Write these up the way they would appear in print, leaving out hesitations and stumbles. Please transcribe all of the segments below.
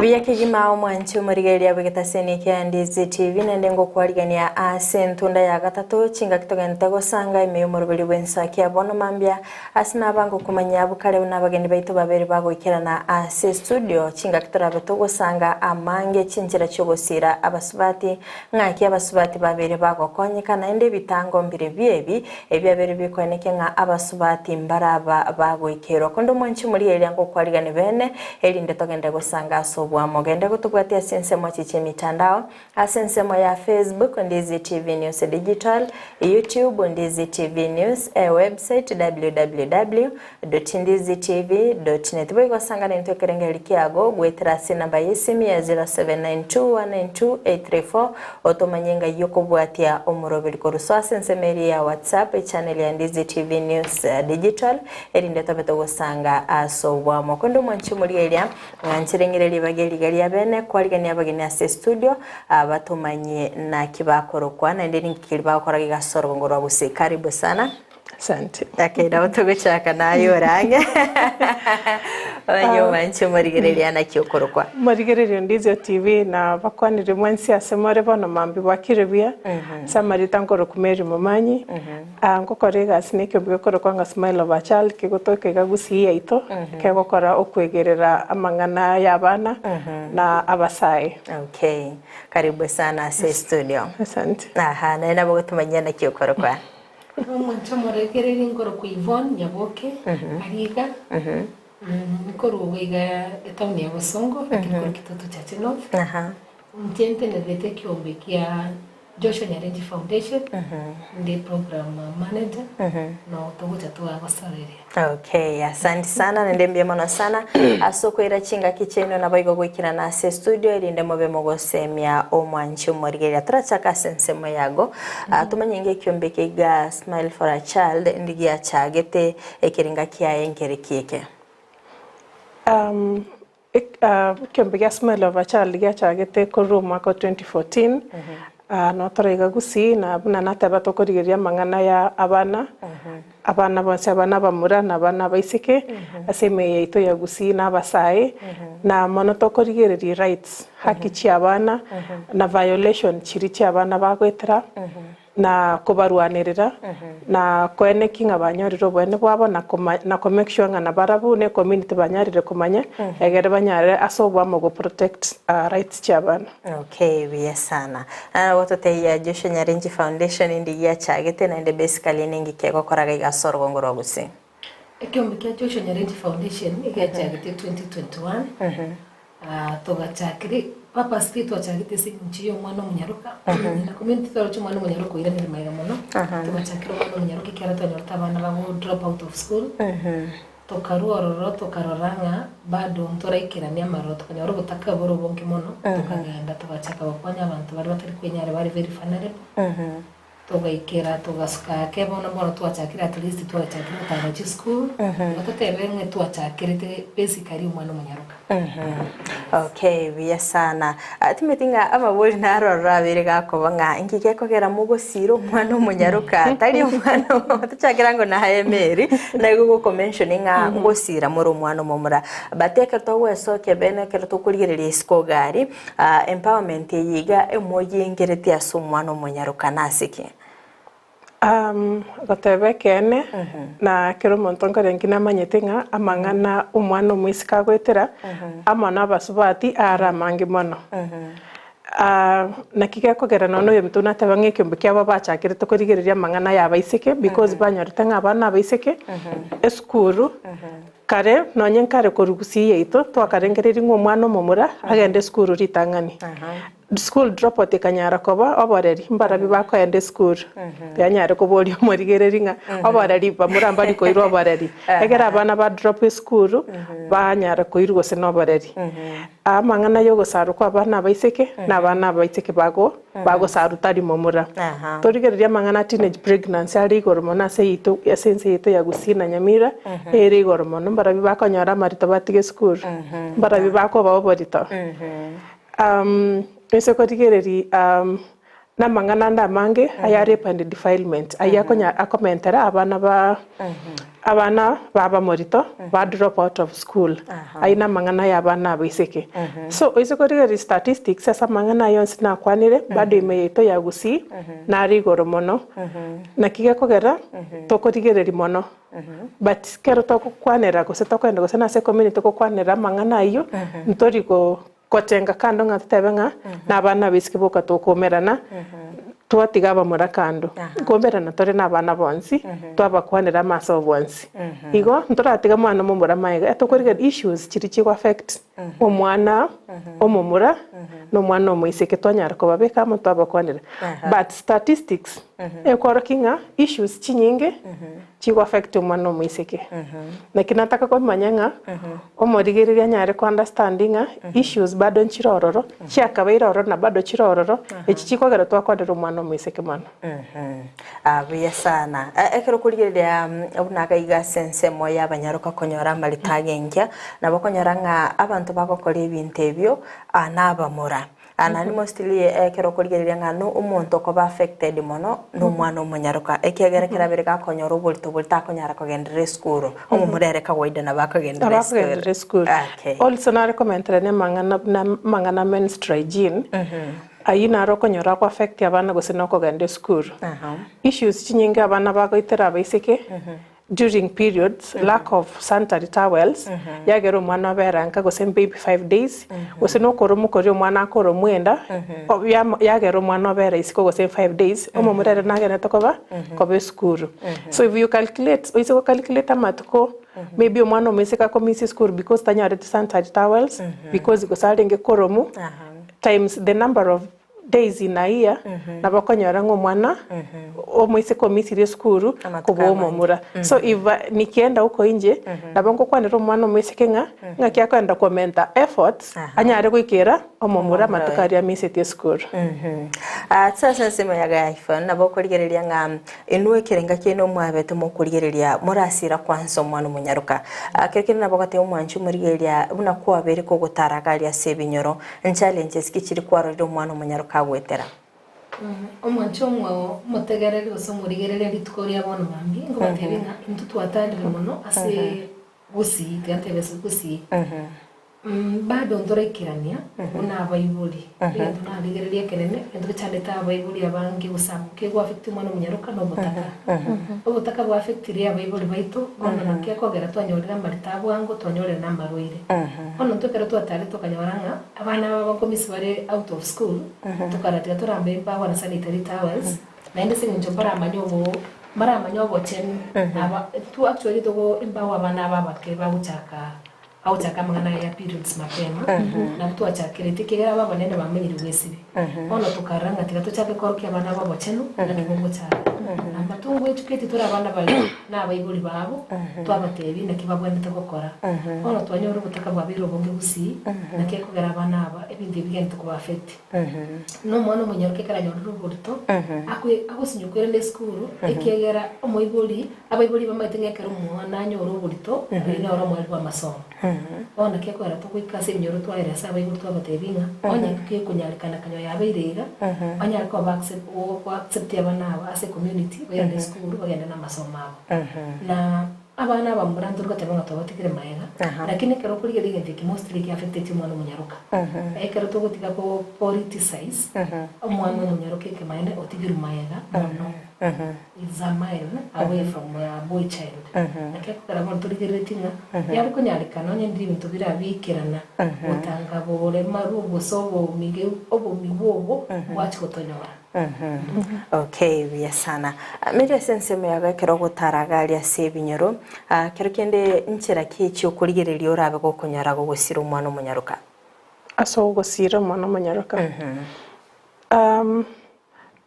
Buya kegima omwanchi omorigereria bw'egetaseni kia Ndizi TV naende ngokwarigania ase entunda ya gatato chingaki togente gosanga ime y'omoroberi bw'ensaki ya bono mambia ase nabango komanya abwo kare buna abageni baito babere bagoikerana ase studio chingaki torabe togosanga amange chinchera chi'ogosiira abasubati ng'aki abasubati babere bagokonyeka naende ebitango mbire biebi ebiabere bikoenekia ng'a abasubati mbaraba bagoikerwa konde omwanchi omorigereria ngokwarigani bene Erinde togende gosanga ase oboamo. Genda gotobwatia ase ensemo echi chi'emitandao, ase ensemo ya Facebook, Ndizi TV News Digital, YouTube, Ndizi TV News, ewebsite, www.ndizitv.net. Boigo sanga naintwe ekerengererio kiago goetera ase enamba y'esimi ya 0792192834 otomanye ng'ai okobwatia omoroberi korwa soa ase ensemo eria ya WhatsApp, echannel ya Ndizi TV News Digital. Erinde tobe togosanga ase oboamo. Korende omwanchi omoria eria, ng'anchire ng'ire ribaga eriga ria bene, kwarigania abageni ase estudio, batomanyie naki bakorokwa, naende ninki keria bagokora iga ase orogongo rwa Gusii. Karibu sana. Asante. Okay, nabo togochaka naye ore ang'e. Omanye omwanchi omorigereria naki okorokwa. Morigereria Ndizio TV na bakwanire mwensi ase more bono mambia bwakire buya. Ase amarieta nkorokwa Mary Momanyi. Ngokora egasi na ekeombe gekorokwa ng'a Smile of a Child kegotoka iga Gusii yaito, kegokora okwegerera amang'ana y'abana na abasae. Okay. Karibu sana ase studio. Asante. Aha, naye nabo gotumanyia naki okorokwa. Omwancha omorekereri nkorokwa Yvonne Nyaboke Ariga, nkorwa iga etown ya Bosongo lakini korwa Kitutu Chache North. Inche ntenererete ekiombe kia Joshua Nyarenchi Foundation, ndi program manager, no togocha twagosareria. Okay, asante sana naende mbuya mono sana ase okoira chingaki chiaino naboigo goikerana ase estudio erinde mobe mogosemia omwanchi omorigereria. Torachake ase ensemo yago, ah, tomanye ng'a ekiombe eke iga Smile for a Child ndi giachagete ekeringa kiaye nkereki eke? Um, Ekeombe gia Smile of a Child giachagete korwa omwaka o 2014, noo tore iga Gusii na buna nateba tokorigereria amang'ana ya abana, abana bonsi abana abamura na abana abaiseke ase emeye yaito ya Gusii na abasae, na mono tokorigereria rights, haki chia abana na violation chiria chia abana bagoetera. na kobarwanerera, na koeneki ng'a banyorire oboene bwabo, na koma na ko make sure ng'a nabarabwo ne community banyarire komanya, egere banyare ase oboamo go protect rights chi'abana. Okay, buya sana. Gototebia Joshua Nyarenchi Foundation indi giachagete naende basically ninki kegokoraga iga ase orogongo rwa Gusii? Ekeombe kia Joshua Nyarenchi Foundation egiachagete 2021, Togachakire purpose pi twachagete ase eng'encho ya omwana omonyaroka, na community twaroche omwana omonyaroka oiranire magega mono, togachakera omwana omonyaroka ekiagera twanyorete abana bago drop out of school, tokarwa ororo tokarora ng'a bado ntoraikerania amaroro tokanyora obotaka bore obonge mono, tokagenda togachaka gokonya abanto baria batari kwenyara bare very vulnerable. Togaikera togasuka ake bono bono twachakire at least twachakire gotara chisukuru, igo totebe ng'a twachakerete basically omwana omonyaroka. Okay, buya sana. Ah, timeti ng'a amabori naro ororo abeire gakoba ng'a inki gekogera mogosiira omwana omonyaroka tari omwana tochakera ngo naye Mary naigo gokomention ng'a ngosiira more omwana omomura. But ekero togwesokia bene ekero tokorigereria isiko iga aria, Empowerment eye iga emoyengeretie ase omwana omonyaroka nase ki? Goteba ekeene, na kera omonto nkorenge namanyete ng'a amang'ana omwana omoiseke agoetera amo na abasubati are amange mono. Naki gekogera nonya oyominto buna ateba ng'a ekeombe kiabo bachakerete korigereria amang'ana ya abaiseke because banyorete ng'a abana abaiseke esukuru Kare, nonye nkare korwa gusii yaito, twakarengereiri ng'a omwana omomura agende esukuru ritang'ani. School dropout ekanyara koba oboreri, mbarabwo bakoenda esukuru. Tianyare koboria omorigereri ng'a oboreri bamura mbari koirwa oboreri. Ekero abana ba drop esukuru, banyara koirwa gose na oboreri. Amang'ana ya ogosarwa kwa abana abaiseke, na abana abaiseke bago bagosarwa tari momura. Torigererie amang'ana a teenage pregnancy are igoro mono ase yaito ase ense yaito ya Gusii na Nyamira, ere igoro mono. Mbarabwo bakonyora amarito batige esukuru, mbarabwo bakoba oborito. Ase korigereria. Namang'ana ande amange aya rape and defilement ayio akonya akomentera abana ba abana ba abamorito ba drop out of school ayio namang'ana ya abana abaiseke. So oise korigereria statistics ase amang'ana aya onsi nakwanire bado ime yaito ya Gusii nare igoro mono. Naki gekogera tokorigereria mono but kero togokwanera gose tokogenda gose nase ecommunity gokwanera amang'ana ayio ntori go Gotenga kando ng'a totebe ng'a nabana abaiseke boka tokoumerana, twatiga abamura kando. Nkoumerana tore nabana bonsi, twabakwanera amaso bonsi. Igo ntoratiga mwana omomura magega, etokorigereria issues chiria chigo affect omwana omomura na omwana omoiseke twanyara kobabeka amo twabakwanera. But statistics ekorokia ng'a issues chinyinge chigo affect omwana omoiseke. Naki nataka komanya ng'a omorigereria anyare ko understand ng'a issues bado nchire ororo, chiakabeire ororo na bado chire ororo, echi chikogera twakwanera omwana omoiseke mono. Ah, buya sana. Ekero okorigereria buna iga iga ase ensemo y'abanyaroka konyora amarito agenkia, nabo okonyora ng'a abanto bagokora ebinto ebio nabamura. Naende mostly ekero okorigereria ng'a no omonto okoba affected mono na omwana omonyaroka, ekiagera ekero abere gakonyora oborito boria takonyara kogenderera esukuru, omomura ere kawaida nabo akogenderera Nabo akogenderera esukuru. Okay. Also nare komenterania amang'ana buna amang'ana a menstrual hygiene, ayio naro okonyora ako affect abana gose na okogenda esukuru. Issues chinyinge abana bagoitera abaiseke, During periods, lack of sanitary towels, yagera omwana obera nka gose maybe 5 days, gose nokoromwa koria omwana akoromwa enda, yagera omwana obera isiko gose 5 days, omomura ere nagenete koba koba esukuru. So if you calculate, oise go calculate amatuko, maybe omwana omoiseke akomissa esukuru because tanyoreti sanitary towels, because gose arenge koromwa, times the number of days in a year, nabo okonyora ng'a omwana omoiseke omisirie esukuru Amatuko kobua amange. omomura. So if nikienda huko inje, nabo ngokwanera omwana omoiseke ng'a ng'aki akoenda komenta efforts, anyare goikera omomura Omomura amatuko oye. aria amisetie esukuru. Sasa ensemo ya gaifa nabo okorigereria ng'a inwe ekerenga kiaino mwabete mokorigereria morasira kwansa omwana omonyaroka. Kero kende nabo ogoteba omwanchi omorigereria buna kwabeire kogotara iga aria ase ebinyoro Nchallenges ki chiri kwarorire omwana omonyaroka agoetera? Omwanche omwao omotegereri gose omorigereria rituko ria bono mambia, nkobatebia ng'a intwe twatandire mono ase gusii, tiga ntebe ase gusii. Bado ntoraikerania buna abaibori, egento narigereria ekenene, egento gechandete abaibori abange gose abwo kego affect omwana omonyaroka na obotaka. Obotaka bwa affectire abaibori baito, bono naki ekogera twanyorire amarito a bwango, twanyorire na amarwaire. Bono intwe ekero twataarire tokanyora ng'a abana aba abakomisi bare out of school, tokara tiga torambe mbago na sanitary towels, naende ase eng'encho mbaramanye obo mbaramanye obochenu, aba intwe actually togo embago abana aba abake bagochaka bagochaka amang'ana aya ya periods mapema, nabo twachakerete ekiagera aba abanene bamenyire bwesibia. Bono tokarora ng'a tiga tochake korokia abana aba obochenu, naki bogochaka. Number two ngoeducate tore abana baria na abaibori babo, twabatebia naki babwenerete gokora. Bono twanyora obotaka bwabeire obonge gusii, naki ekogera abana aba ebinto ebi bigente koba affect. Na omwana omonyaroke ekero anyorire oborito, akwe agosinywa koirana esukuru, ekiagera omoibori, abaibori bamaete ng'a ekero omwana anyore oborito, oria noro omweri bwa amasomo. Bono naki ekogera togoika ase eminyoro twaera ase abaibori twabatebia ng'a onye gekonyarekana kanywa yabeire iga, banyare koba accept go accept abana aba ase ecommunity bairane esukuru bagende na amasomo abo. Na abana abamura ntori goteba ng'a twabatigire maega, lakini ekero okorigereria egento eke mostly eki affecteti omwana omonyaroka. Ekero togotiga ko politicize omwana omonyaroka ekemaene otigirwe maega mono. Is a mile away from a boy child. Naki ekogera bono torigereretie ng'a yare konyarekana onye ndiri ebinto birabiikerana gotanga boremaru gose obomigeu obomigwa obo bwachia gotonyora. Okay, buya sana. Mary ase ensemo yago ekero ogotara iga aria ase ebinyoro, kero kende nchera ki echi okorigereria orabe gokonyora gogosira omwana omonyaroka? Ase ogosira omwana omonyaroka.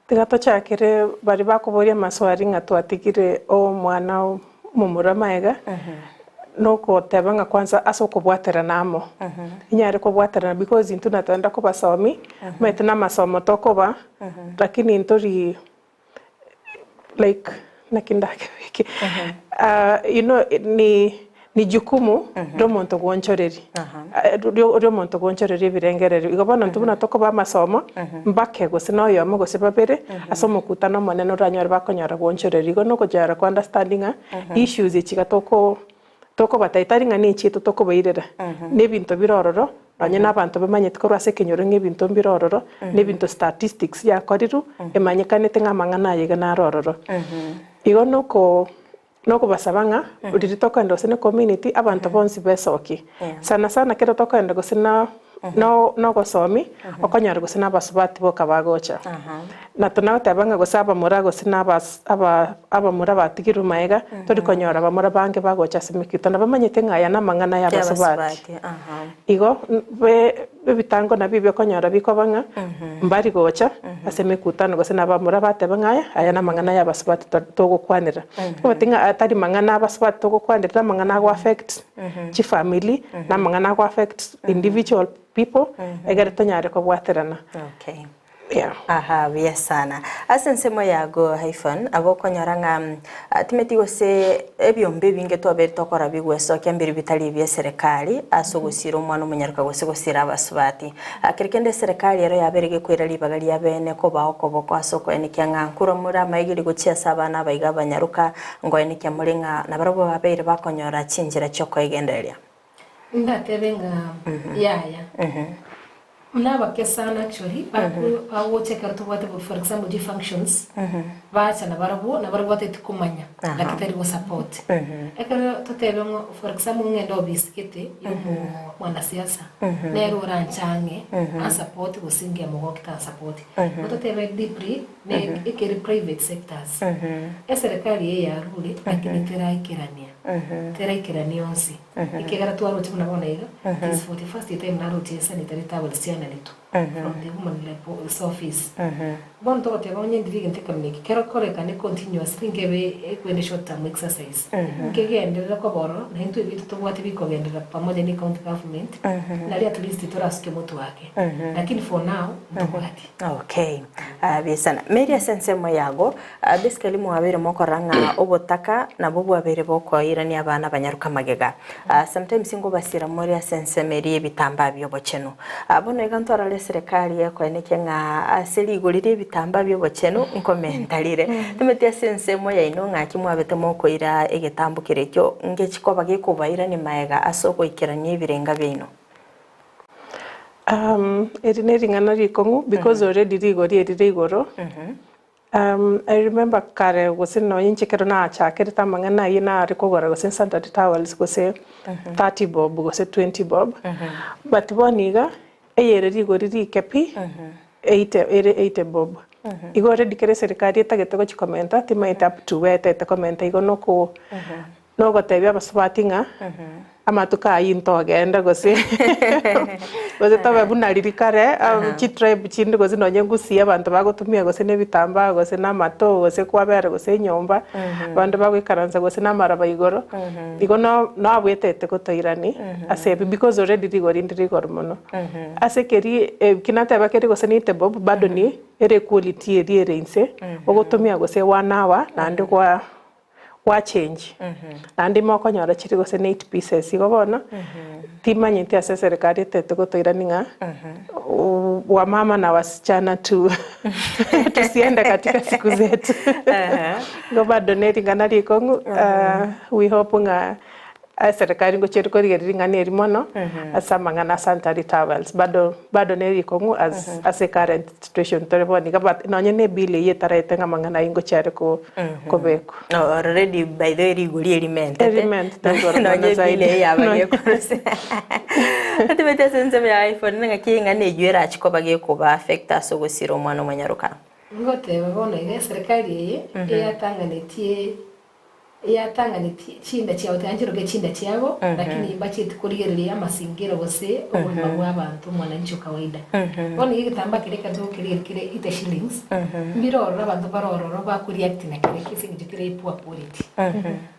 Tiga tochakere baria bakoboria amaswali ng'a twatigire omwana omomura magega, nokoteba ng'a kwanza ase okobwaterana amo, inyare kobwaterana because intwe natogenda kobasomi, omanyete na amasomo tokoba, lakini ntori like naki ndakebeke you know ni. Ni jukumu riomonto gwoonchoreria, riomonto gwoonchoreria ebirengererio. Igo bono intwe buna tokoba amasomo, mbake gose na oyomo gose babere, ase omokutano omonene oranyore bakonyora gwoonchoreria. Igo nogochara ko understand ng'a issues echi iga toko tokobatebia tari ng'a nechiaito tokobairera, na ebinto bire ororo, nonye na abanto bamanyete korwa ase ekenyoro ng'a ebinto mbire ororo, na ebinto statistics yakorirwe, emanyekanete ng'a amang'ana aya iga naro ororo. Igo noko Nokobasaba ng'a riria tokoenda gose ne community abanto bonsi besokie. Sana sana kero tokoenda gose na nogosomi okonyora gose na abasubati boka bagocha. Na tonagoteba ng'a gose abamura gose na abamura batigirwe maega tori konyora abamura bange bagocha ase emekutano bamanyete ng'a aya namang'ana ya abasubati. Igo ebitango nabio ebi okonyora bikoba ng'a mbari gocha ase emekutano gose na abamura bateba ng'a aya, aya namang'ana ya abasubati togokwanera. Tobwati ng'a tari mang'ana abasubati togokwanera, namang'ana ago affect chifamiri, namang'ana ago affect individual people, egere tonyare kobwaterana. Okay. Yeah. Aha, buya sana. Ase ensemo yago Hyphen, abo okonyora ng'a timeti gose ebiombe ebinge twabeire tokora bigwesokia mbiri bitari ebia eserekari ase ogosira omwana omonyaroka gose gosira abasubati. Keri kende eserekari ero yabeire gekoira ribaga ria bene kobao okoboko ase okoenekia ng'a nkorwa more amaegeri gochia ase abana abaiga abanyaroka nkoenekia more ng'a nabarabwo babeire bakonyora chinchera chiokoegendereria. Ndatebe ng'a yaya. Buna abake sana actually bagocha ekero tobwate for example chi functions bacha nabarabwo nabarabwo batagete komanya lakini tari go support. Ekero totebe ng'a for example ng'ende office gete ya omwanasiasa nere oranche ang'e an support gose ngemogoki tan support. Igo totebe deeply ne ekeri private sectors. Eserekari eye yarure lakini teraikerania teraikerania onsi. Ekiagera twaroche buna bono iga, it is for the first time naroche esanitary towels chianaretwe from the woman rep office. Bono togoteba onye ndiri egento ekamina eke kerokorekane continuously nkebe ekwende short term exercise, nkegenderere koba ororo na intwe ebinto tobwate bikogenderera pamoja ne county government nari at least torasuke motwe ake. Lakini for now ntobwati. Okay, buya sana. Mary ase ensemo yago, Basically mwabeire mokorora ng'a obotaka nabwo bwabeire bokoirania abana abanyaroka magega. Sometimes ngobasira more ase ensemo eria y'ebitambaa bi'obochenu. Bono iga ntwarore eserekari ekoenekia ng'a ase rigori ri'ebitambaa bi'obochenu nkomenta rire. Timanyeti ase ensemo yaino ng'aki mwabete mokoira egetambo keria ekio ngechi koba gekobairania magega ase ogoikerania ebirenga biaino. Eri nering'ana rikong'u because already rigori eri rire igoro. I remember kare gose nonye inche ekero nachakerete amang'ana ayio nare kogora gose sanitary towels gose 30 bob gose 20 bob, but bono iga eyere rigori rike pi, 80 ere 80 bob. Igo already kere eserikari etagete gochi komenta timaeti up to where etagete komenta igo noko Nogotebia abasubati ng'a amatuko ayio ntogende gose gose tobe buna riria kare chitribe chinde gose nonye gusii abanto bagotumia gose na ebitambaa gose na amato gose kwabera gose enyomba, abande bagoikaransa gose na amaraba igoro, igo no nabwetete gotoirani ase ebi because already rigori ndire igoro mono. Ase keria eki nateba keri gose nite bob bado ni ere equality eria ere inse, ogotumia gose one hour naende kwa. gwachengi naende ime okonyora chiri gose ne eight pieces igo bono timanyeti ase eserekari etete gotoirani ng'a wamama na wasichana tu tusiende katika siku zetu igo bado ne ring'ana rikong'u we hope ng'a eserekari ngochia ere korigereria ring'ana eri mono ase amang'ana a sanitary towels bado bado ne rikong'u as ase current situation tore bono iga but nonye ne ebill eyio etaraete ng'a amang'ana ayio ngochia are ko kobekwa. Already by the way rigori erimentete Erimentete igoro mono nonye ebill zaidi. eyio yaba gekorusia Otimeti ase ensemo ya iPhone ng'aki eng'ana eyio erachi koba gekoba affect ase ogosira omwana omonyaroka. Ngoteba bono iga eserekari eye eyatang'anetie Eyatang'anetie chinda chiabo tianchiroke chinda chiabo, lakini mbachieti korigereria amasingira gose obogima bw'abanto mwananchi o kawaida. Bono iga egetambaa keria ekero togokerigeria kere 80 shillings, mbire ororo abanto bare ororo bakoreact na kerekio ase eng'encho kere poor quality.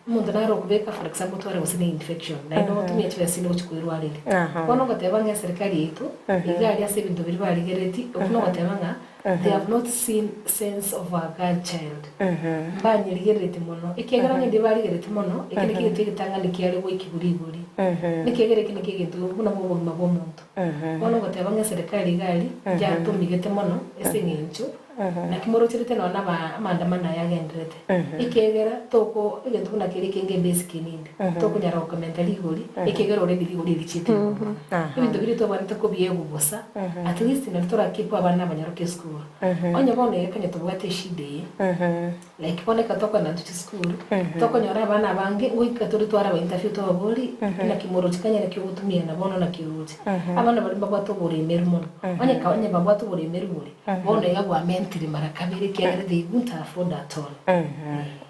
Omonto nare okobeka for example otware gose ne infection, naende ogotumia chibesa chinde gochia koerwareria. Bono ngoteba ng'a eserikari yaito, iga aria ase ebinto biria barigereretie, okwo nogoteba ng'a. They have not seen sense of a girl child. Mbanyerigerereti mono, ekiagera onye ndiri barigereti mono, eke nakio egento egetang'ani kiare goikigwa rigori. Ekiagera eke nakio egento buna bw'obogima bw'omonto. Bono ogoteba ng'a eserekari iga aria, yatomigete mono ase eng'encho, naki morocherete nonya na aba amaandamano aya agendererete. Ekiagera toko egento buna keria ekenge ebasic need, tokonyara gokomenta rigori, ekiagera already rigori erichiete igoro mono. Ebinto biria tobwenerete kobiegwa bosa, at least nario tora keep abana abanyaroke esukuru. Onye bono iga kanya tobwate eshida eye, like bono ekero tokogenda intwe chisukuru, tokonyora abana abange ngoika tore tware aba interview tobabori, naki moroche kanya naki ogotumia na bono naki oroche. Abana baria mbabwate oboremeru mono, onye ka onye babwate oboremeru boria, bono iga bwamentire mara kabere ekiagera they won't afford at all.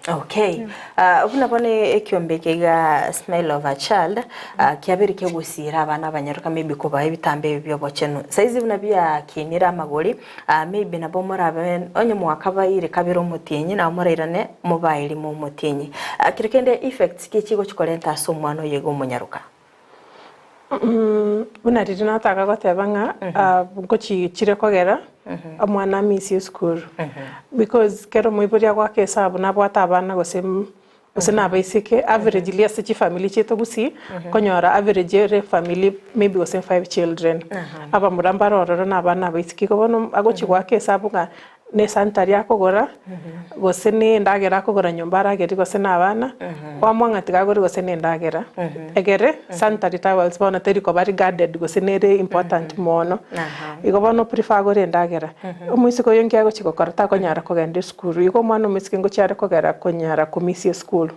Okay. Ah, buna bono ekiombe eke iga smile of a child ah, kiabeire kegosiira abana abanyaroka maybe kobaa ebitambe ebi biobochenu. Saizi buna biakinire amagori ah, maybe nabo morabe onye mwakabaire kabere omotienyi nabo morairane mobae rimo omotienyi. Ah, kero kende effects ki chigochi korenta ase omwana oyo iga omonyaroka? Buna riria nataka goteba ng'a ngochichire kogera omwana amisie esukuru because kera omoibori agoaka esabu nabwate abana gose gose na abaiseke averagely ase chifamiri chiaito gusii okonyora average ere efamiri maybe gose five children abamura mbare ororo na abana abaiseke igo bono agochi goaka esabu ng'a ne esanitari akogora, gose ne endagera akogora nyomba aragerie gose na abana, kwamua ng'a tiga agore gose ne endagera, egere sanitary towels bono teri koba regarded gose nere important mono. Igo bono prefer agore endagera. Omoiseke oyo nki agochi gokora takonyara kogenda esukuru, igo omwana omoiseke ngochi are kogera konyara komisia esukuru.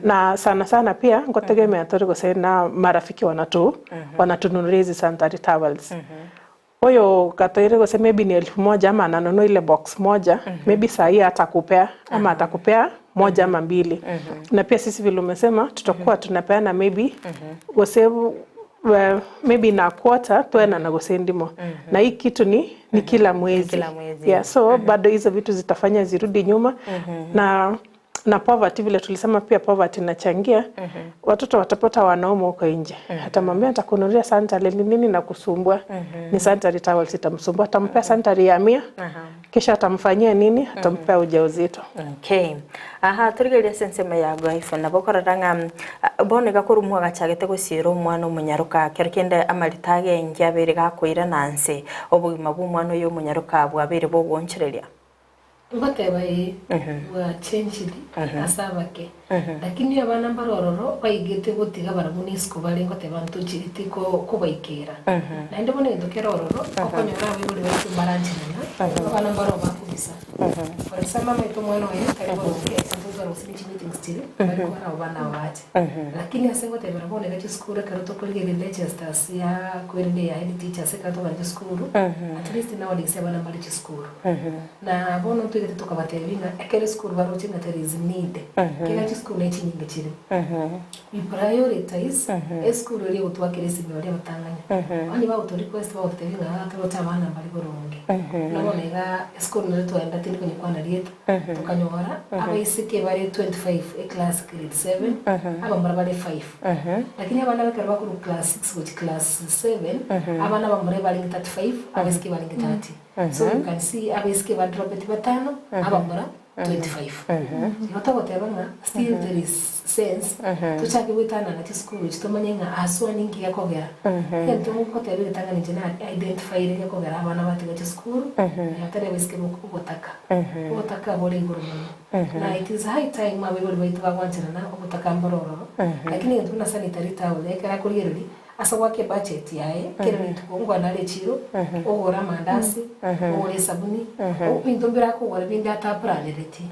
Na sana sana pia ngotegemea tore gose na marafiki wanatu wanatununuria hizi sanitary towels. Oyo gatoire gose maybe ni elfu moja ama ananunua ile box moja maybe saa hii hatakupea ama atakupea moja ama mbili na pia sisi vile umesema tutakuwa tunapeana maybe gose maybe na quarter twaenana gose ndimo na hii kitu ni ni kila mwezi, Kila mwezi. Yeah, so bado hizo vitu zitafanya zirudi nyuma na na poverty vile tulisema pia poverty inachangia watoto watapata wanaume huko nje atamwambia nitakununulia sanitary ni nini na kusumbua ni sanitary towels itamsumbua atampea sanitary ya mia kisha atamfanyia nini atampea ujauzito Okay. Aha, torigereria ase ensemo ya Goifa nabo okorora ng'a ah, bono iga korwa mwagachagete gosiera omwana omonyaroka kero kende amarita agenge abeire gakoirana nse obogima bwa omwana oyo omonyaroka bwabeire bogoonchoreria. Ngoteba ee, bwachenchiri ase abake, lakini abana mbare ororo baigete gotiga barabwo nisiko bare ngoteba ntochireti kobaikera. Naende bono egento kere ororo, okonyora abaibori baito mbarancherana, abana mbare obakobisa. For example, amaete omwana oye tari boronge, ase ntotware gose ne chimeetings chiria, bari kobara abo bana abo bache. Lakini ase ngotebera bono iga chisukuru ekero tokorigereria registers ya kwerende ya head teachers ekero tokogenda chisukuru, at least nowadays abana mbare chisukuru. Na bono ntwaigete tokabatebia ng'a ekero esukuru baroche ng'a there is need, ekiagera chisukuru ne chinyinge chire, we prioritize esukuru eria egotwakera esimi baria abatang'ani. Onye bagoto request bagototebia ng'a aa toroche abana mbare boronge. Buna bono iga esukuru nere twaenda tindi konyekwana rieta, tokanyora abaiseke bare 25 eclass grade 7, abamura bare 5. Lakini abana ekero bakorwa class 6 gochia class 7, abana abamura ebarenge 35, abaiseke ebarenge 30. So you can see abaiseke badropeti batano, abamura 25. Igo togoteba ng'a still there is sense tochake goetanana chisukuru echi tomanye ng'a aswa ninki gekogera. Egento ngoteba egetang'ani inche na identifyire gekogera abana batiga chisukuru, batari abaiseke obotaka. Obotaka bore igoro mono. Na it is high time abaibori baito bagwancherana obotaka mbore ororo, lakini egento buna sanitary towel ekero akorigereria Ase goaka ebudget yaye kera rituko ngwana are echiro ogore amandasi ogore esabuni ebinto mbire akogora binde atapuranereti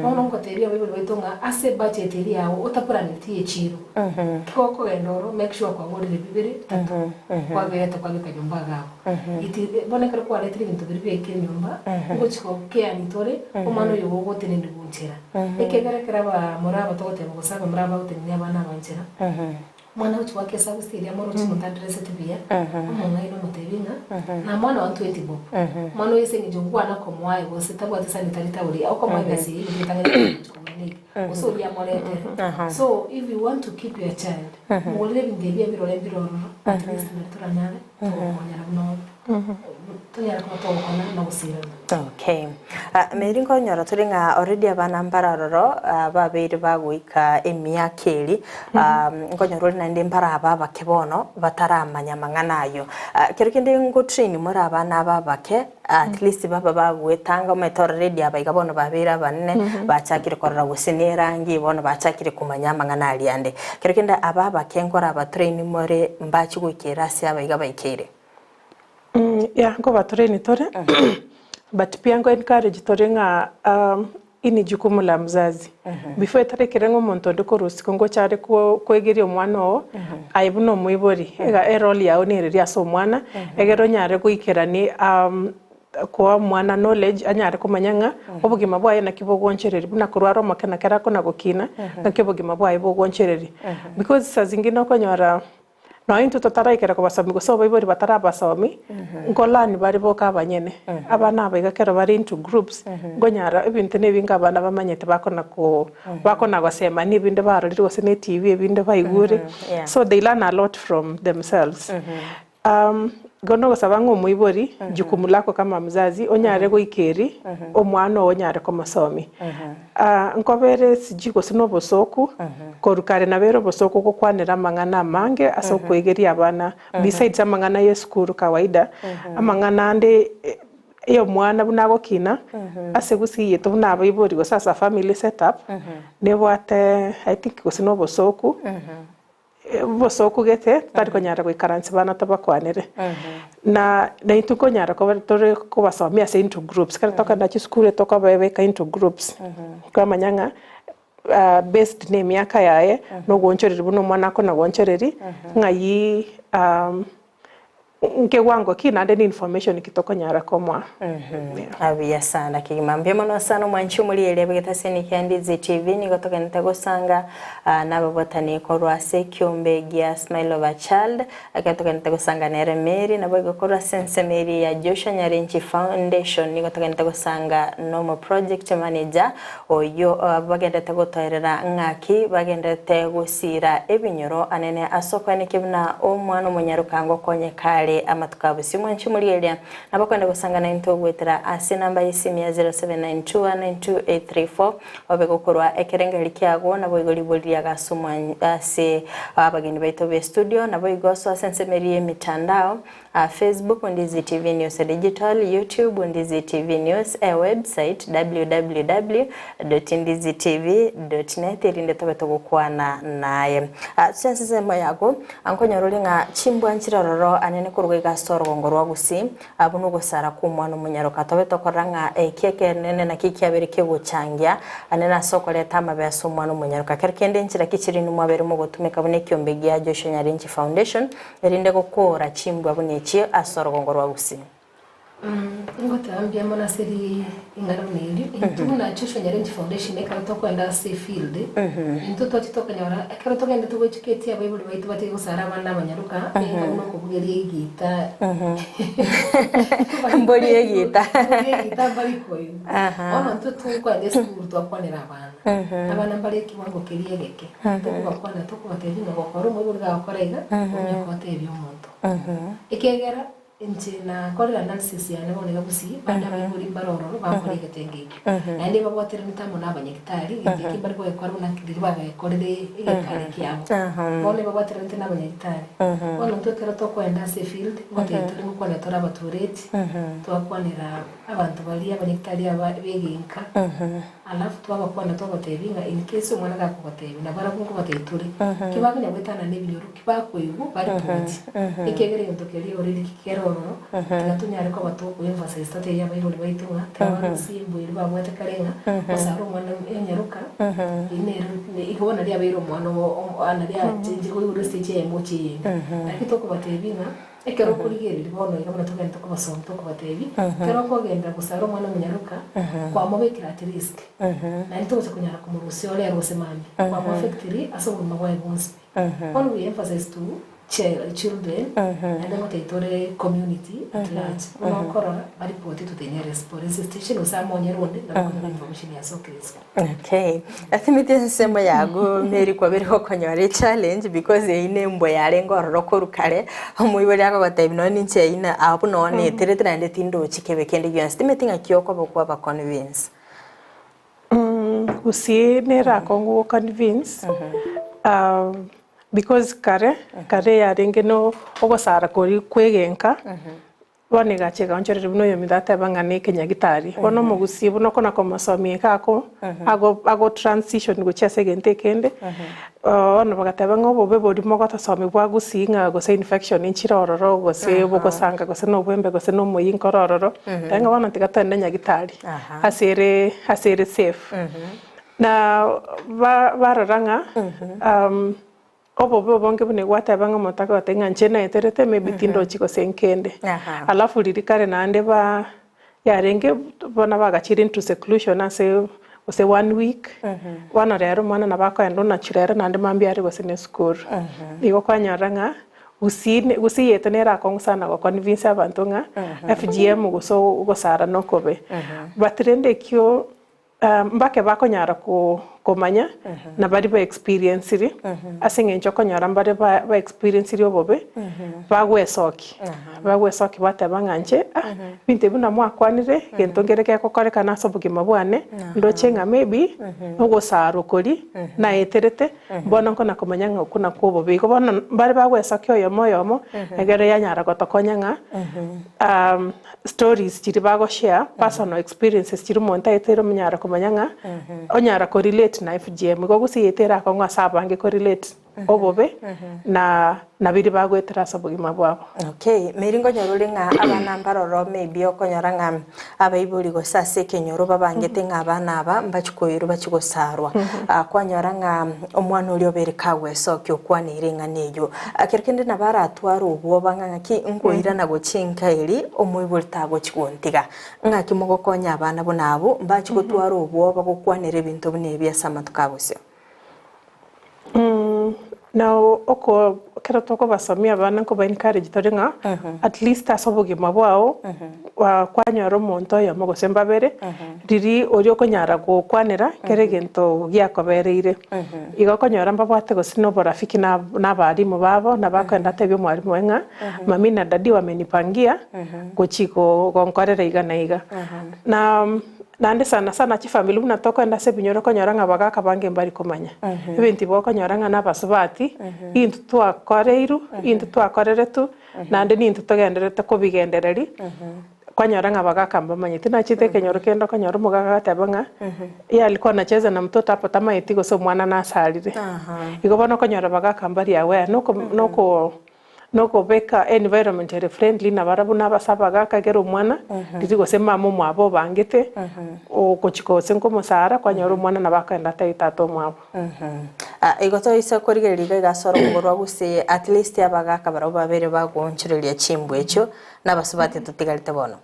bono ngotebia abaibori baito ng'a ase ebudget eria yago otapuranereti ya echiro kigokogenda oro make sure kwagorire bibere bitato kwabireta kwabeka nyomba iga abwo it bono ekero kwaretire ebinto biria biaikire nyomba ngochi gokeani tore omwana oyo gogoteneni gonchera ekiagera ekero abamura aba togoteba gose abamura aba bagotenenia abana aba nchera. Omwana gochia goaka esabusi eria amoroche omonto addresseti buya, omong'aini omotebie ng'a na mwana one 20 bob. Omwana oyo ase eng'encho nkwana komoa gose tabwati sanitary towel okomoa ebesa eyio egento getang'ani gochia kogora neke gose oria amoretere. So if you want to keep your child, mogorere ebinto ebi ebirore mbire ororo at least nari toranyare togokonyana buna ore. Tonyare koba togokwana na gosirana. Okay. Ah, Mary nkonyora tore ng'a already abana mbare ororo ah, babeire bagoika emiaka eri ah, nkonyora ore naende mbare aba abake bono bataramanya amang'ana ayio. Ah, kero kende ngotrain more abana aba abake at least baba bagoetanga omanyete already aba iga bono babeire abanene bachakire korora gose ne erangi bono bachakire komanya amang'ana aria ande. Kero kende aba abake nkorabatrain more mbache goikera ase aba iga baikeire. Yeah, nkoba train tore but pia nko encourage tore ng'a hii ni jukumu la mzazi. Before etarekire ng'a omonto onde korwa isiko ngocha are koegeria omwana oo, aye buna omoibori, iga erole yago nere ase omwana, egere onyare goikerani koa omwana knowledge anyare komanya ng'a obogima bwaye naki bogoonchereria, buna korwa are omoke naki arakona gokina, naki obogima bwaye bogoonchereria. Because saa zingine okonyora. Nonya intwe totaraikera kobasomi gose abaibori batarabasomi, nko learn bare boka abanyene. Abana aba iga ekero bare into groups, nkonyara ebinto na ebinge abana bamanyete bakona ko bakona gosemania ebinde barorire gose na etv ebinde baigure, so they learn a lot from themselves. Igo nogosaba ng'a omoibori, jukumu lako kama mzazi, onyare goika eri, omwana oo onyare komosomia. Nkobere sijui gose na obosooku, korwa kare nabere obosooku gokwanera amang'ana amange ase okoegeria abana, besides amang'ana ya esukuru kawaida, amang'ana ande ya omwana buna agokina, ase gusii yaito buna abaibori gose ase a family set up, nebwate I think gose na obosooku. Obosooku gete totari konyara goikaransia bana tobakwanere. Na naintwe nkonyara koba tore kobasomia ase into groups, ekero tokogenda chisukuru tokobabeka into groups, twamanya ng'a based na emiaka yaye, na obwochoreri buna omwana akona goonchoreria, ng'ai Nkewango ki naende ni information ki tokonyara komoa? Abuya sana kegima. Mbuya mono sana omwanchi omorigereria bw'egetase ase kia Ndizi TV nigo togenete gosanga ah, nababwatani korwa ase ekiombe gia Smile of a Child ekero togenete gosanga nere Mary naboigo korwa ase ensemo eria ya Joshua Nyarinchi Foundation nigo togenete gosanga nomo project manager Oyio bagenderete gotoerera ng'aki bagenderete gosiira ebinyoro anene ase okwenekia buna omwana omonyaroka ngokonyeka are amatuko a bosio. Mwanche morigereria nabo kwenda gosangana intwe goetera ase enamba y'esimi ya 0792192834 obe gokorwa ekerengererio kiago naboigo ribori riaga ase abageni baito be studio naboigo soa ase ensemo eria y'emitandao A Facebook, Ndizi TV News Digital, YouTube, Ndizi TV News, e website, www.ndizitv.net erinde tobe togokwana naye. Ah, ase ensemo yago, nkonyora ore ng'a chimbwa nchire ororo anene korwa iga ase orogongo rwa Gusii, abwo nogosara kw'omwana omonyaroka. Tobe tokorora ng'a eki ekenene naki kiabeire kegochangia anene ase okoreta amabe ase omwana omonyaroka. Kero kende enchera ki chire inwe mwabeire mogotumeka buna ekiombe gia Joshua Nyarinchi Foundation, Erinde gokoora chimbwa buna echi ase orogongo rwa Gusii. Ngoteba mbuya mono ase ring'ana buna eri. Intwe buna Joshua Nyarenchi Foundation ekero tokoenda ase efield, intwe twacha tokanyora ekero togendete goeducate abaibori baito batige gosara abana abanyaroka, nigo buna okobugeria egita. Mbori egita. Mbori egita mbari koigwa. Bono intwe tokoenda esukuru twakwanera abana. Abana mbare ekiwango keria egeke, tokobakwana tokobatebia ng'a gokora omoibori gagokora iga, onya gotebia omonto. Ekiagera inche nakorire analysis yane bono iga gusii, bande abaibori mbare ororo bakora egetenge ekio. Naende babwateranete amo na abanyagitari, egento ekio mbare kogekora buna riria bagekorire egekare kiabo. Bono ebabwateranete na abanyagitari. Bono intwe ekero tokoenda ase efield, ngotebia tore ngokwanera tore abatureti, twakwanera abanto baria abanyagitari aba begenka. Alafu twabakwana twabatebia ng'a in case omwana gakogotebia, nabarabwo nkobatebia tore, ki bakonya goetanana ebinyoro ki bakoigwa baripoti, ekiagera egento keria already kere ororo, tiga tonyare koba toko emphasize totebie abaibori baito ng'a tiga barusie embwa eria babwate kare ng'a osare omwana enyaroka, eyio nere igo bono naria abeire omwana omo naria achenchire koigwa estage eyemo gochia eyende. Lakini tokobatebia ng'a. Ekero okorigereria bono iga buna togende kobasomia tokobatebia, ekero okogenderera gosara omwana omonyaroka, kwamobekire at risk, naende togocha konyara komorusia ore ere gose mambia, kwamoaffectiri ase obogima bwaye bwonsi pi. Bono we emphasize to. Children, naende ngotebia tore community at large, buna okorora baripoti to the nearest police station gose amonyere onde nabo okonyora information ya ase okereswa. Okay. Asimiti ensemo yago Mary kwabere gokonyora echallenge because eyio ne embwa yarenge ororo korwa kare, omoibori akogotebia nonye ninche eyio na abwo nonye neterete naende tindochi kebe kende gionsi. Timeti ng'aki okoba kwaba convince. Gusii nere akong'u go convince because kare, kare yarenge no ogosara koria kwa egenka, bono egacha egaonchoreria buna oyominto ateba ng'a na ekenyagitari. Bono omogusii buna okona komosomia iga ako ago ago transition gochia ase egento ekende, bono bagateba ng'a obobe boria mogotosomia bwa gusii ng'a gose infection nchire ororo, gose bogosanga gose na obwembe gose na omoyinka ore ororo, teba ng'a bono tiga togende nyagitari. Ase ere ase ere safe. Na ba barora ng'a obobe obonge buna gwateba ng'a omonto agoteba ng'a inche naeterete maybe tindochi gose nkende. Alafu riria kare naende ba yarenge bono bagachire into seclusion ase gose one week, bono rero omwana nabo akoenda onachire ere naende mambia are gose na esukuru. Igo kwanyora ng'a Gusii gusii yaito nere akong'u sana go convince abanto ng'a FGM gose ogosara nokobe. But rende ekio mbake bakonyara komanya na baria ba experienciri ase eng'encho okonyora mbare ba experienciri obobe bagwesokia, bagwesokia bateba ng'a inche ah ebinto ebi buna mwakwanire egento nkere gegokorekana ase obogima bwane ndoche ng'a maybe ogosarwa koria naeterete. Bono nkona komanya ng'a okwo nakwo obobe. Igo bono mbare bagwesokia oyomo oyomo, egere yanyara gotokonya ng'a stories chiria bagoshare, personal experiences chiria omonto aeteire omonyara komanya ng'a onyara korelate na FGM. Igo gose yaito erakong'u ase abange korelate obobe na na biria bagoetera ase obogima bwabo. Okay, Mary nkonyora ore ng'a abana mbaroro maybe okonyora ng'a abaibori gose ase ekenyoro babangete ng'a abana aba mbachie koirwa bachie gosarwa. Kwanyora ng'a omwana oria obeire kagwesokia okwaneire eng'ana eyio. Kero kende nabo aratware obwoba ng'a ng'aki nkoirana gochia enka eria omoibori tagochia gontiga. Ng'aki mogokonya abana buna abwo mbachie gotwara obwoba gokwanera ebinto buna ebi ase amatuko abosio? Na oko ekero tokobasomia abana nkoba encourage tore ng'a at least ase obogima bwao kwanyora omonto oyomo gose mbabere riria oria okonyara gokwanera kera egento giakobereire. Igo okonyora mbabwate gose na oborafiki na na abalimu babo nabo akogenda atebie omwalimu oye ng'a mami na daddy wamenipangia gochi gonkorera iga na iga. Na Naende sana sana chifamiri buna tokoenda ase ebinyoro okonyora ng'a abagaka abange mbari komanya. Ebinto ibo okonyora ng'a nabasubati, intwe twakoreirwe, intwe twakoreretwe, naende nintwe togendererete kobigendereria, kwanyora ng'a abagaka mbamanyeti. Nachete ekenyoro kende okonyora omogaka agateba ng'a, yeye alikuwa anacheza na mtoto hapo tamaeti gose omwana nasarire. Igo bono okonyora abagaka mbari aware, noko noko. Nokobeka environment ere friendly nabarabwo nabase abagaka ekero omwana riria gose mama omwabo obangete ogochika gose nkomosara kwanyora omwana nabo akogenda atebie tata omwabo. Igo toise korigereria iga iga ase orogongo rwa gusii at least abagaka barabwo babere bagoonchoreria chimbwa echio nabasubati totigarete bono.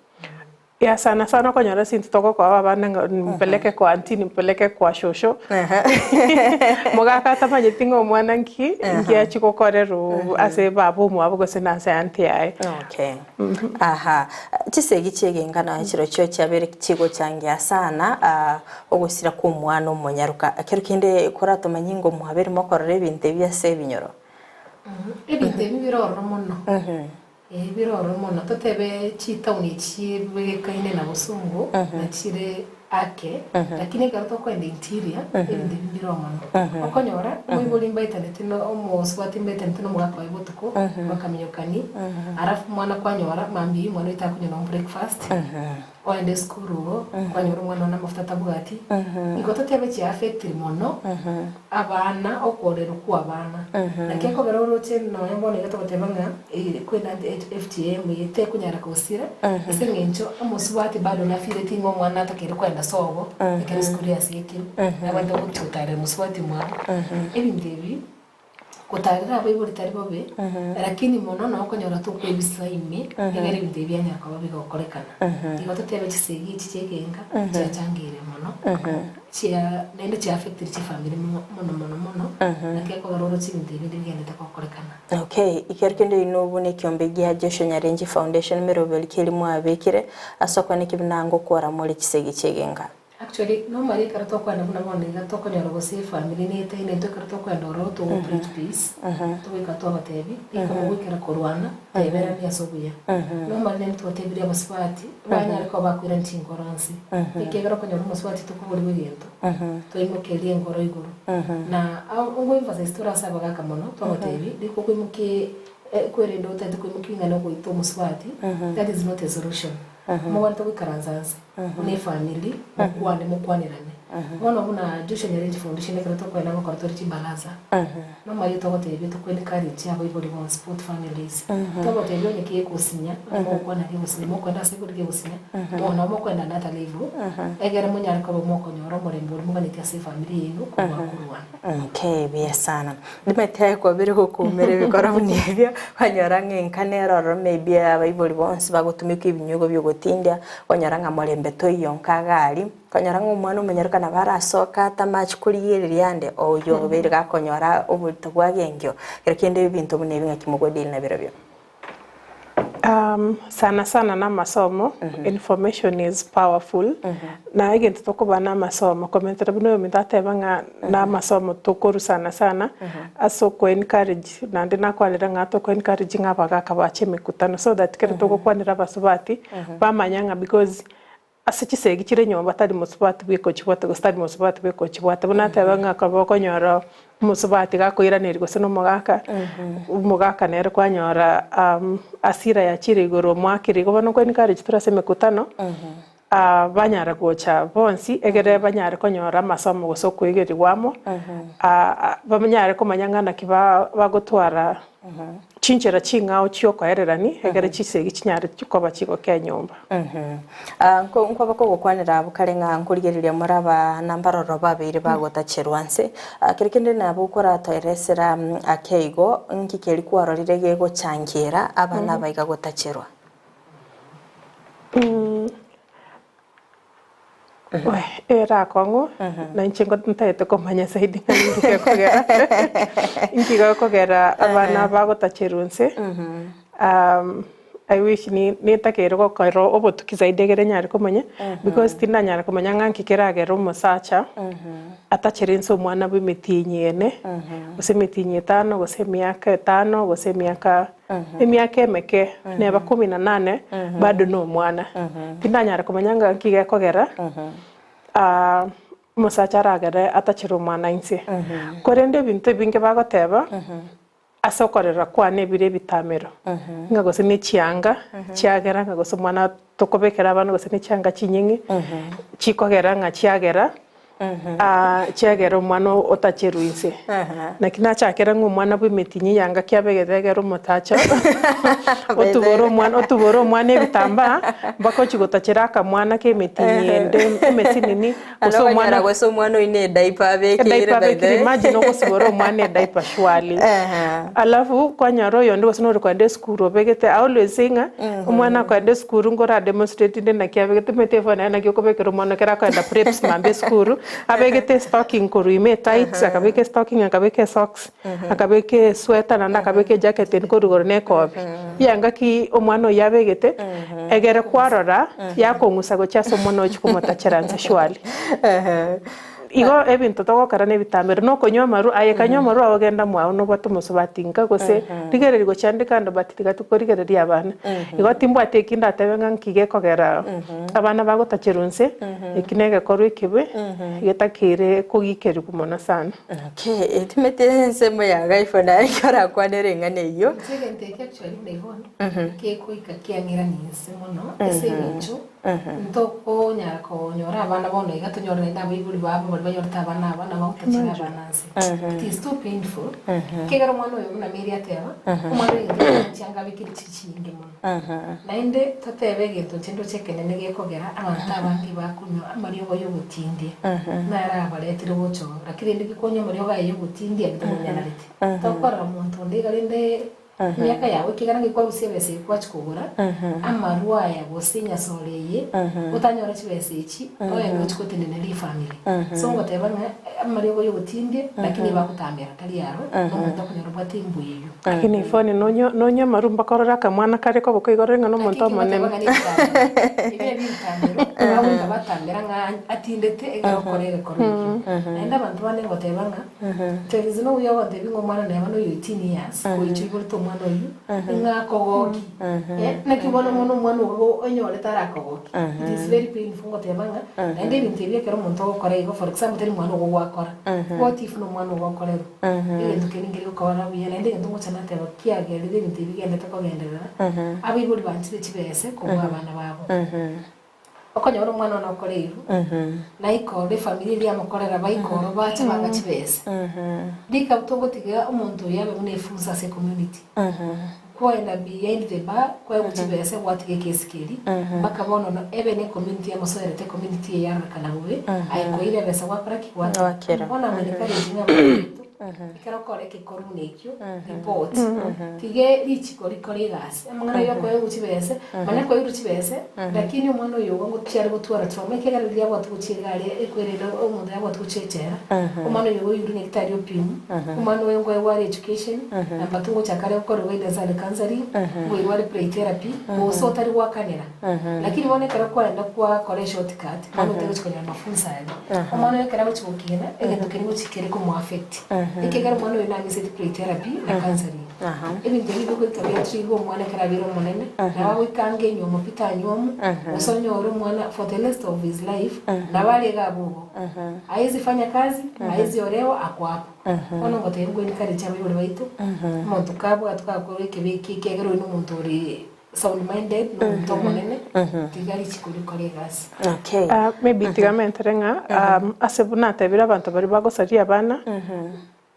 Yeah sana sana okonyora ase intwe togokoba abana ng'a mpeleke kwa aunty nimpeleke kwa shosho mogaka atamanyeti ng'a omwana nki nki achia gokorerwa ase baba omwabo gose na ase aunty yaye. Okay. Aha. Chisegi chi'egenka naye chirochio chiabeire chigochangia sana ah, ogosira kwa omwana omonyaroka. Ekero kende koratomanye ng'a omwabere mokorora ebinto ebi ase ebinyoro. Ebinto ebi bire ororo mono. Ee, bire ororo mono. Totebe chitauni echi chibwekaine na bosongo, na chire ake, lakini ekero tokoenda interior, ebinto ebi mbire oo mono. Okonyora, omoibori mbaetaneti na omosubati mbaetaneti na omogaka oye botuko, bakaminyokani, alafu omwana kwanyora, mambia eywo omwana oito takonywa nonye breakfast, oende esukuru igo, kwanyora omwana one amafuta tabwati, igo totebe chiaffectiri mono abana, okorerwa kwa abana. Naki ekobera oroche nonya bono iga togoteba ng'a kwena FGM eye tekonyara gosira, ase eng'encho omosubati bado nafeeleti ng'a omwana natakeire koenda sobo, ekero esukuru yasiekire, nabwate gochi gotarera mosubati omwabo, ebinto ebi. Gotarera abaibori tari bobe, lakini mono noo okonyora tokwebisa ime, egere ebinto ebi bianyara koba bigokorekana. Igo totebe chisegi echi chi'egenka chiachangeire mono, chia naende chiaaffectire chifamiri mono mono mono, naki ekogera oroche ebinto ebinde bigenderete gokorekana. Okay, ekero kende inwe buna ekiombe gia Joshua Nyarenchi Foundation meroberi ki eri mwabekire ase okwana eki buna ngokora more chisegi chi'egenka? Actually, normally ekero tokoenda buna bono iga tokonyora gose efamiri netaine intwe ekero tokoenda ororo togo preach peace, togoika twabatebi, rika mogoikera korwana, teberania ase obuya. Normally naende twatebirie abasubati, banyare koba bakoirania chinkoro nse, ekiagera okonyora omosubati tokoborigwa egento, twaimokeria enkoro igoro. Na ngo emphasize tore ase abagaka mono, twabatebi, rika okoimokia kwerende otagete koimokia ring'ana ogoita omosubati, that is not a solution. Mogwenerete goikaransa nse buna efamiri, mokwane mokwanerane. Bono buna Joshua Nyarenchi Foundation ekero tokoenda gokora tore chibaraza, nomaye togotebia toko encourage abaibori bonsi both families. Togotebia onye kegosinya, onye mogokwana kegosinya, mokoenda ase igoro kegosinya, bono nabo mokoenda another level, egere monyare koba mokonyora omorembe oria moganeti ase efamiri yaino kobua korwana. Okay, buya sana. Nimanyete kwabire gokumera ebikoro buna ebio, kwanyora ng'a enka nere ororo maybe abaibori bonsi bagotumeka ebinyugo bia ogotindia, kwanyora ng'a morembe toiyo nka iga aria, kwanyora ng'a omwana omonyaroka nabo arasoke atamache korigereria ande, oyio obeire gakonyora oborito bwa gengio, ekero kende ebinto buna ebi ng'aki mogodeal nabirobio. Sana sana na amasomo, information is powerful, na egento tokoba na amasomo komentera buna oyominto ateba ng'a na amasomo tokorwa sana sana ase oko encourage naende nakwanire ng'a toko encourage ng'a abagaka bache emekutano so that ekero togokwanera abasubati bamanya ng'a because Ase chisegi chire nyomba tari mosubati bw'ekochibwata gose tari mosubati bw'ekochibwata. Buna ateba ng'a akaba okonyora omosubati gakoiraneria gose na omogaka, omogaka nere kwanyora hasira yachire igoro omoakire igo bono nko encourage tore ase emekutano, banyare gocha bonsi egere banyare konyora amasomo gose okoegerigwa amo, banyare komanya ng'a naki bagotwara chinchera ching'ao chi'okoererani egere chisegi chinyare koba chigokea nyomba. Nkoba kogokwanera abwo kare ng'a nkorigereria more abana mbaroro babeire bagotacherwa nse. Kero kende nabo okoratoeresera ake igo, nki keria kwarorire gegochangiera abana aba iga gotacherwa? Ere akong'u, na inche ntagete komanya zaidi ng'a ninki gekogera inki gekogera abana bagotacherwa inse, I wish nitakeire gokora obotuki zaidi egere nyare komanya, because tindanyara komanya ng'a nki keragere omosacha atachere inse omwana bwa emetienyi ene, gose emetienyi etano, gose emiaka etano, gose emiaka Emiaka emeke neba kumi na nane bado nomwana. Tindanyara komanya ng'a nki gekogera omosacha aragere atachere omwana inse. Korende ebinto ebinge bagoteba ase okorera kwane ebire ebitamero, ng'a gose ne chianga chiagera ng'a gose omwana tokobekera abana gose ne chianga chinyeng'e chikogera ng'a chiagera Chiagera omwana otacherwe inse. Naki nachakera ng'a omwana bw'emetinyi yanga kiabegete egere omotacha otubore omwana otubore omwana ebitambaa mpaka ochia gotachera akamwana k'emetinyi ende emesinini gose omwana gose omwana oyio ne ediaper abekeire ediaper abekeire imagine ogosibora omwana ediaper surely. Alafu kwanyora oyonde gose nore kogenda esukuru obegete I always say ng'a omwana akogenda esukuru nkora demonstrate inde naki abegete omanyete efo naye naki okobekera omwana ekero akogenda preps mambia esukuru, abegete estocking korwa ime etight, akabeka estocking akabeka esocks, akabeka esweater naende akabeka ejacket ende korwa igoro na ekobi. Yanga ki omwana oyio abegete, egere kwarora yakong'usa gochia ase omwana ochia komotachera nse surely. Igo ebinto togokora nebitamero, nokonywa amarwa, aye kanywa amarwa ao genda mwao nobwate omosubati nka gose rigereria gochia ande kando but tiga tikorigereria abana. Igo timbwati eki ndatebe ng'a nki gekogera abana bagotacherwa inse, eki negekorwa ekebe getakeire kogikerigwa mono sana. Okay, etimete ensemo ya gaifo naye ekero orakwanere eng'ana eyio. Inche egento eke actually buna igo bono, kegoika kiang'irania inse mono ase eng'encho. Ntokonyara konyora abana bono iga tonyore naende abaibori babo baria. banyorete abana aba nabo bagotachera abana nse. It is too painful, ekiagera omwana oyo buna Mary ateba, omwana oyo egento kiaye chianga abekire chiri chinyinge mono. Naende totebe egento inche ndoche ekenene gekogera abanto abange bakonywa amariogo y'ogotindia, naro abaretire gocha oo. Lakini rende gikonywa amariogo aya y'ogotindia ntomonyanarete. Tokorora monto onde iga rende emiaka yago ekiagera ng'ai kwarusia ebesa eye kwachia kogora amarwa aya gose enyasore eye, otanyore chibesa echi oende ochie gotenenera efamiri. So ngoteba ng'a amariogo y'ogotindia lakini bagotamera tari aro, na omonto okonyora obwate embwa eyio. Lakini ifoni nonye nonye amaru mpaka orore akamwana kare koboko igo orore ng'a nomonto omonene. Egento keria nkeri gokora buya, naende egento ngocha nateba kiagerire ebinto ebi bigenderete kogenderera, abaibori banchire chibese kobua abana babo. Okonyora omwana one okoreirwe, naikoro efamiri eria yamokorera baikoro bache banga chibese. Rika togotiga omonto oyo abe buna efunso ase ecommunity. Kwaenda behind the bar, kwaegwa chibese gwatiga ekesi keria, mpaka bono no ebe ne ecommunity yamosoerete ecommunity eye yarorekana bobe, aye koira ebesa gwakora ki? Gwatiga. Gwakera. Bono amo encourage ng'a abana baito, ekero okora ekekoru buna ekio, report. Tiga richiko rikore egasi. Amang'ana ya okoegwa chibese, manya koirwa chibese, lakini omwana oyo igo ngochiare gotwara trauma ekiagera riria abwate gochia egari ekwerende omonto yabwate gochia echela, omwana oyo igo oirwe nyagetari opimwa, omwana oyo nkoegwa are education, namba two ngochaka are gokorerwa guidance and counselling, ngoirwa are play therapy, gose otari goakanera. Lakini bono ekero kwaenda kwakora eshort cut, bono otagochi konyora mafunzo aria. Omwana oyo ekero agochi gokina, egento keria ngochi kere komo affect. Ekiagera omwana oyo namiseti play therapy na counselling. Ebinto ebi bigoika biatrigwe omwana ekero abeire omonene, nabo agoika ange enywomo pi tanywomu, gose onyore omwana for the rest of his life, nabo are iga abwo igo. Haezi fanya kazi, haezi olewa, ako hapo. Bono ngotebia ngwe encourage abaibori baito, omonto kabwatwa gakorwa ekebe eki ekiagera oyo nomonto ore sound minded, nomonto omonene, tiga richiko rikore egasi. Okay. Ah, maybe tiga mentere ng'a ase buna natebire abanto baria bagosaria abana,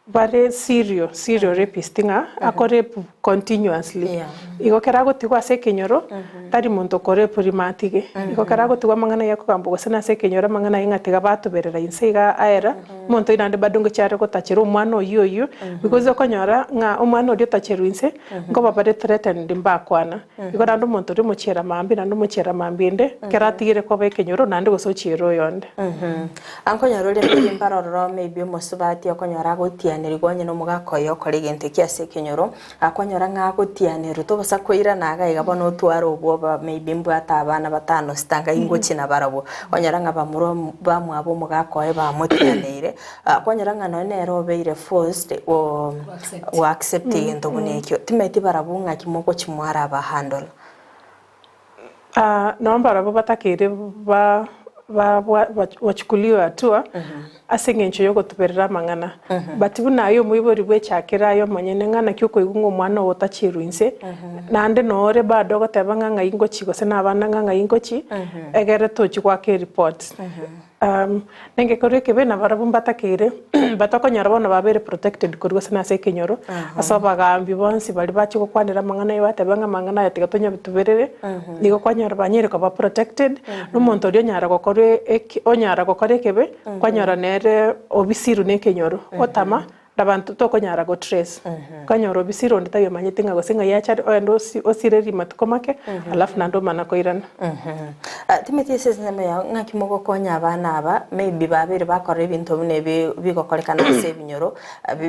Bare serial, serial rapist ng'a akorape continuously. Yeah. Igo ekero agotigwa ase ekenyoro, tari monto okorape rimo atige. Igo ekero agotigwa amang'ana aye akogamba gose nase ekenyoro amang'ana aye ng'a tiga batoberera inse iga aera, omonto oyio naende bado ngochia are gotachera omwana oyio oyio, because okonyora ng'a omwana oria otacherwa inse, nkoba bare threatened mbakwana. Igo naende omonto oria omochiera mambia naende omochiera mambia ende, ekero atigire koba ekenyoro naende gose ochiere oyonde. Ankonyora oria maybe mbare ororo maybe omosubati okonyora agotianerigwa onye nomogaka oye okora egento ekio ase ekenyoro, akonyora ng'a agotianerwa tobosa koirana iga iga bono otware obwoba maybe mbwate abana batano sita ngai ngochia nabarabwo. Okonyora ng'a bamura bamwabo omogaka oye bamotianeire, kwanyora ng'a nonye nere obeire forced go go accept egento buna ekio. Timanyeti barabwo ng'aki mogochia mwaraba handle. Nabo mbarabwo batakeire ba ba wachukuliwe hatua ase eng'encho y'ogotuberera amang'ana. But buna aye omoibori bwechakere aye omonyene ng'a naki okoigwa ng'a omwana oo otachierwe inse, naende nore bado ogoteba ng'a ng'ai ngochia gose na abana ng'a ng'ai ngochia, egere tochia goaka eripoti. Nengekorwa ekebe nabarabwo mbatakeire, batokonyora bono babeire protected korwa gose nase ekenyoro, ase abagaambi bonsi baria bachia gokwanera amang'ana aye bateba ng'a amang'ana aya tiga tonyabiatuberere, nigo kwanyora banyare koba protected, na omonto oria onyara gokorwa eke onyara gokora ekebe, kwanyora nere obisirwe na ekenyoro, otama Nabanto tokonyara go trace. Okanyora obisire onde tari omanyete ng'a gose ng'ai achare ogende osire matuko make alafu naende omana koirana. Timothy ase ensemo yao ng'aki mogokonya abana aba maybe babeire bakorora ebinto buna ebi bigokorekana ase ebinyoro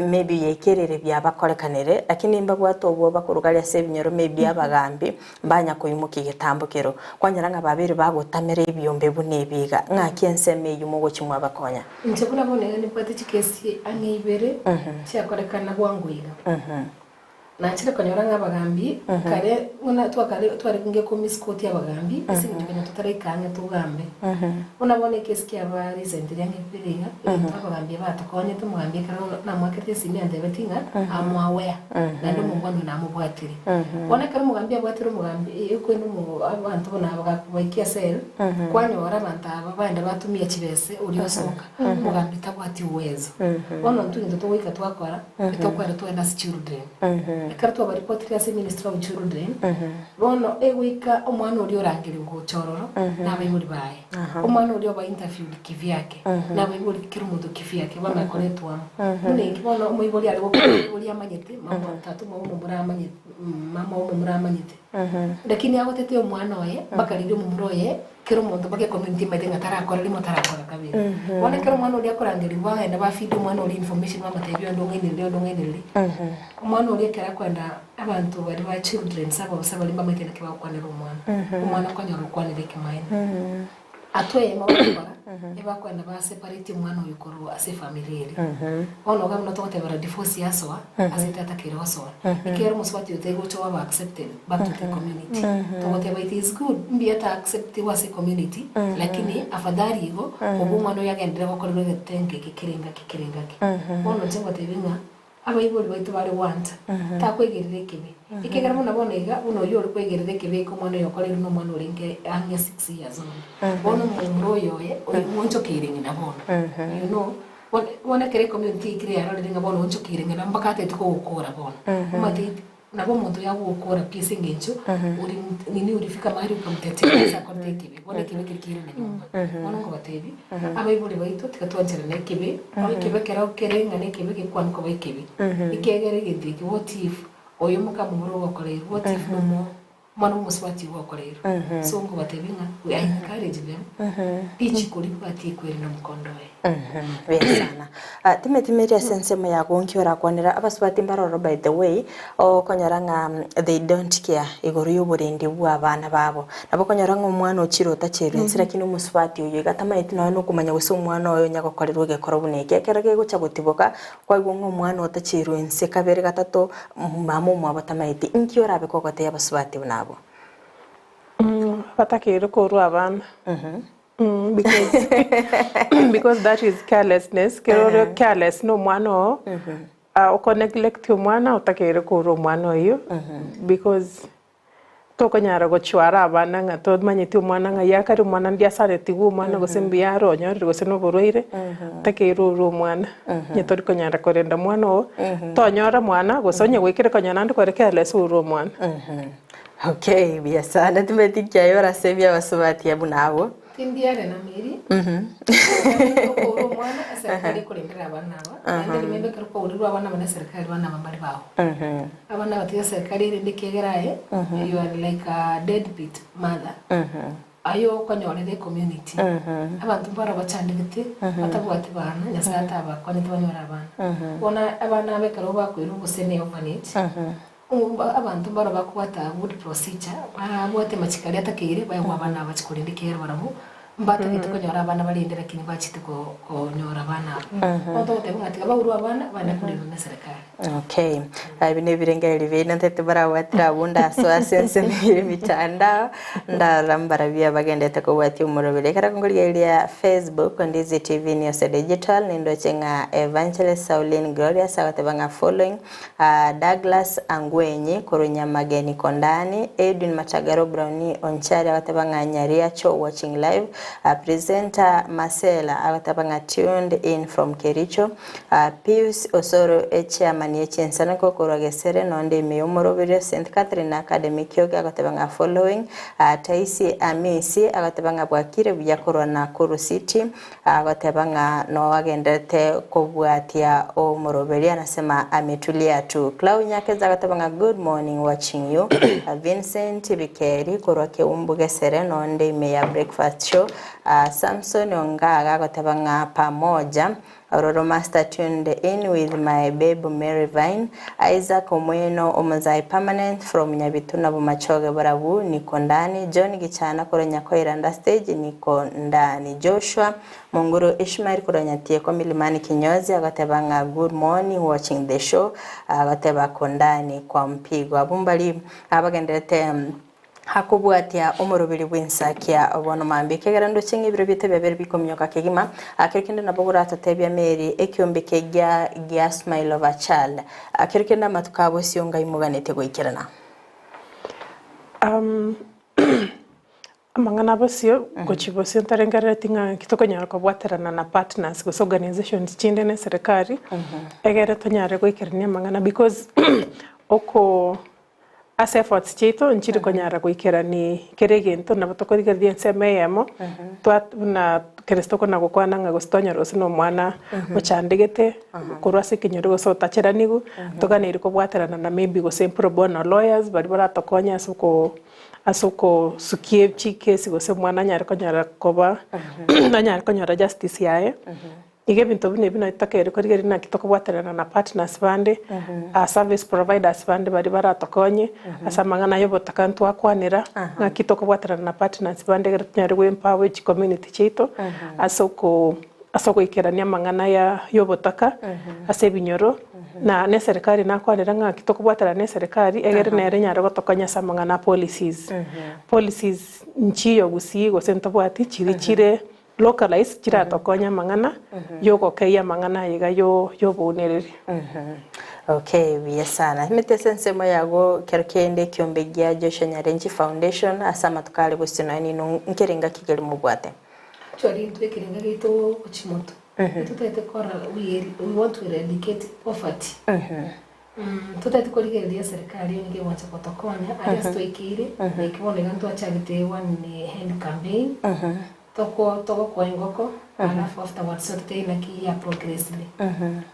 maybe yaikereire biabakorekanire lakini mbabwate obwoba korwa gari ase ebinyoro maybe abagambi mbanya koimokia egetambo kero kwanyora ng'a babeire bagotamera ebiombe buna ebi iga ng'aki ensemo eyio mogochia mwabakonya. Inche buna bono iga nimbwate chikesi ang'e ibere chiakorekana bwango iga. Nachire konyora ng'a abagambi kare buna twakare tware gonge komisquote abagambi ase eng'encho konya totaraika ang'e togambe. Buna bono ekesi kiaba recently ang'e bibere iga, egento abagambi abatokonyete omogambi ekero namoakerete esimi antebetie ng'a am aware naende omongwana oyo namobwatire. Bono ekero omogambi abwatire omogambi ekwende omo abanto buna aba gakobaikia cell, kwanyora abanto aba baenda batumia chibese oria osoka, omogambi tabwati uwezo. Bono intwe egento togoika twakora, Tokwenda twagenda ase children. Ekero twabaripotire ase ministry of children, bono egoika omwana oria orangerigwe gocha ororo na abaibori baye. Omwana oria oba interviewed kivyake, na abaibori kera omonto kivyake bamanye koretwa amo. Buna eki bono omoibori are gokora omoibori amanyete, mama tata omwabo omomura amanyete, mama omomura amanyete. Lakini agotete omwana oye, mpaka riria omomura oye, kera omonto mpaka ecommunity emanyete ng'a tarakora rimo tarakora kabere. Bono ekero omwana oria akorangerigwa bagenda ba feed omwana oria information bamotebia onde ong'ainereria onde ong'ainereria, omwana oria ekero akoenda abanto baria ba children's ababusa baria mbamaete naki bagokwanera omwana, omwana okonyora okwanire ekemaene. Hatua eyemo bagokora, ebakoenda ba separate omwana oyo korwa ase efamiri eria. Bono iga buna togotebera divorce yasoa, ase tatakeire gosoa. Ekiagera omosubati oyo taigocha obe accepted back to the community. Togoteba it is good, mbuya ta acceptigwe ase ecommunity, lakini afadhali igo, kobua omwana oyo agenderere gokorerwa egetengo eke kere engaki kere engaki. Bono inche ngotebia ng'a. Abaibori baito bare gwancha, takwegerera ekibe. Ekiagera buna bono iga, buna oyio ore kwegerera ekibe eke omwana oyo okoreirwe nomwana orenge ang'e 6 years old. Bono omomura oyo oye, oyo bwonchokeire ng'ina bono. You know, bono bono ekero ecommunity yaikire yarorire ng'a bono oonchokeire ng'ina mpaka atagete kogokora bono. Omanyete nabo omonto oyo agogokora pi ase eng'encho ori nini orifika mahali okamtetea ase akorete ekibe. Bono ekibe keria keire na nyomba. Bono nkobatebia, abaibori baito tiga twancherane ekibe, ekibe ekero kere ng'a nekibe gekwane koba ekibe. Ekiagera egento eke what if oyo mokamomura ogokoreirwe, what if nomo omwana bw'omosubati ogokoreirwe. So nkobatebia ng'a we I encourage them, richiko ribwatie ekweri na omokondo oye. Buya sana. Ah, timeti ase ensemo yago nki orakwanera abasubati mbaroro by the way okonyora ng'a they don't care igoro ya oborendi bwa abana babo. Nabo okonyora ng'a omwana ochire otacherwa ense lakini omosubati oyo iga tamaeti nonya na okomanya gose omwana oye onya gokorerwa egekoro buna eke. Ekero gegocha gotiboka kwaigwa ng'a omwana otacherwa ense kabere gatato mama omwabo tamaeti. Nki orabe kogotebia abasubati buna abwo? Batakeire korwa abana. Because because that is carelessness kero ore careless na omwana oo ah, oko neglect omwana otakeire korwa omwana oyio because tokonyara gochwara abana ng'a tomanyeti omwana ng'ai akare omwana ndi asaretigwe omwana gose mbuya are onyorire gose na oborwaire otakeire orwe omwana onye tori konyara korenda omwana oo tonyora mwana gose onye gwaikire konyora naende kore careless orwe omwana. Okay, buya sana timanyeti nki aye orasebie abasubati abwo na abwo. Tindiare na meri, okoura omwana eserikari ekorendera abana aba, naende remember ekero kwaurirwe abana aba na eserikari abana aba mbari bao. Abana aba tiga eserikari erende ekiagera aye, you are like a deadbeat mother, aye okonyorera ecommunity. Abanto mbaro bachandegete, batabwati bana, Nyasaye atabakonyete banyore abana. Bono abana aba ekero bakoirwa gose ne orphanage, Abanto mbaro bakobwata good procedure, babwate amachiko aria atakeire, baegwe abana aba bache korenda ekiagera barabwo mbatagete konyora abana barende lakini bachete konyora abana aba. Bono togoteba ng'a tiga baurwe abana bande korendwa na eserekari. Okay, ebi nebirengererio biaino ntete barabwatire abwo ndasoa ase ensemo eye emitandao ndarora mbarabwo abagendete kobwatia omoroberi. Ekero nkorigereria Facebook Ndizi TV News Digital nindoche ng'a Evangelist Sauline Glorious agoteba ng'a following Douglas Angwenyi korwa Nyamageni Kondani, Edwin Matagaro Brownie Onchari agoteba ng'a Nyariacho watching live, Presenter Marcella agoteba ng'a tuned in from Kericho, Pius Osoro echairman ye chinsanako korwa Gesere nonde ime y'omoroberio St Catherine Academy Kioge agoteba ng'a following, Taisi Amisi agoteba ng'a bwakire buya korwa Nakuru City, Agoteba ng'a noagenderete kobwatia omoroberio anasema ametulia tu. Clau Nyakeza agoteba ng'a good morning watching you. Vincent Bikeri korwa Keumbu Gesere nonde ime ya breakfast show. Samson Ongaga agoteba ng'a pamoja. Ororo Master tuned in with my babe Mary Vine, Isaac Omweno Omozai permanent from Nyabituna Bomachoge Borabu niko ndani, John Gichana korwa Nyakoiranda stage niko ndani, Joshua Monguru Ishmael korwa Nyatieko Milimani Kinyozi agoteba ng'a good morning watching the show agoteba ako ndani kwa mpigo. Abwo mbari abagenderete Akobwatia omoroberi bw'ensakia bono mambia, ekiagera ndoche ng'a ebiro biaito biabeire bikominyoka kegima. Kero kende nabo oratotebia Mary, ekiombe kegia gia Smile of a Child. Kero kende amatuko a bosio ngaimoganete goikerana. Amang'ana a bosio, gochia bosio ntarengerereti ng'a nki tokonyara kobwaterana na partners gose organisations chinde na eserekari, egere tonyare goikerania amang'ana because oko Ase efforts chiaito nchiri konyara goikerani kera egento nabo tokorigereria ensemo eyemo twa buna Kristo kona gokwana ng'a gose twanyora gose na omwana ochandegete korwa ase ekenyoro gose otacheranigwe toganeiri kobwaterana na maybe gose pro bono lawyers baria baratokonye ase oko ase okosukia chikesi gose omwana anyare konyora koba anyare konyora justice yaye. Iga ebinto buna ebi natokeire korigereria naki tokobwaterana na partners bande, service providers bande baria baratokonye ase amang'ana aya obotaka ntwakwanera, ng'aki tokobwaterana na partners bande ekero tonyare go empower chicommunity chiaito ase oko ase ogoikerania amang'ana aya ya obotaka ase ebinyoro, na na eserekari nakwanera ng'aki tokobwaterana na eserekari egere nere enyare gotokonya ase amang'ana a policies. Policies nchiyo gusii gose ntobwati chiria chire Localize chiratokonye amang'ana yogokeyia amang'ana aye iga y'obounereri. Okay, buya sana. Emete ase ensemo yago kero kende ekiombe gia Joshua Nyarenchi Foundation ase amatuko are bosio nonya nino nkere ngaki keri mobwate. Actually intwe ekerenga giaito gochia motwe, totagete kora we we want to eradicate poverty. Totagete korigereria eserikari onye kegoancha gotokonya aria ase twaikeire, like bono iga ntwachagete one hen campaign, toko togokoa engoko alafu afterwards totebe naki ya progressire.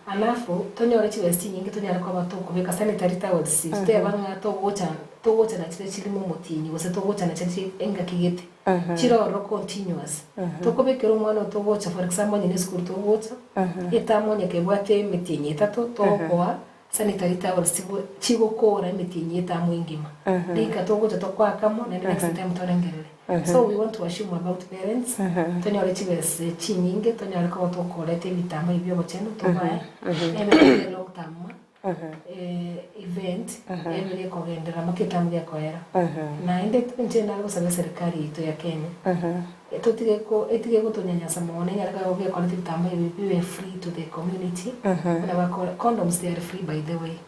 Alafu tonyore chibesa chinyinge tonyare koba tokobeka sanitary towels toteba ng'a togocha togocha na chiria chirimo omotienyi gose togocha na chiria engaki gete, chire ororo continuous. Tokobekera omwana oo togocha for example onye ne esukuru togocha, etamu onye kebwate emetienyi etato togokoa sanitary towels chigokora emetienyi etamu engima. Rika togocha tokoakamo naende next time torengerere. So we want to assume about parents, tonyore chibesa chinyinge tonyare koba tokoreta ebitambaa ebi bia obochenu tobae, ebe long term. event ebe gekogenderera mpaka etamu gekoera. Naende inche nare gosaba eserikari yaito ya Kenya, totige ko etige gotonyanyasa mono enyare koba gekoreta ebitambaa ebi bibe free to the community, buna bakora condoms they are free by the way.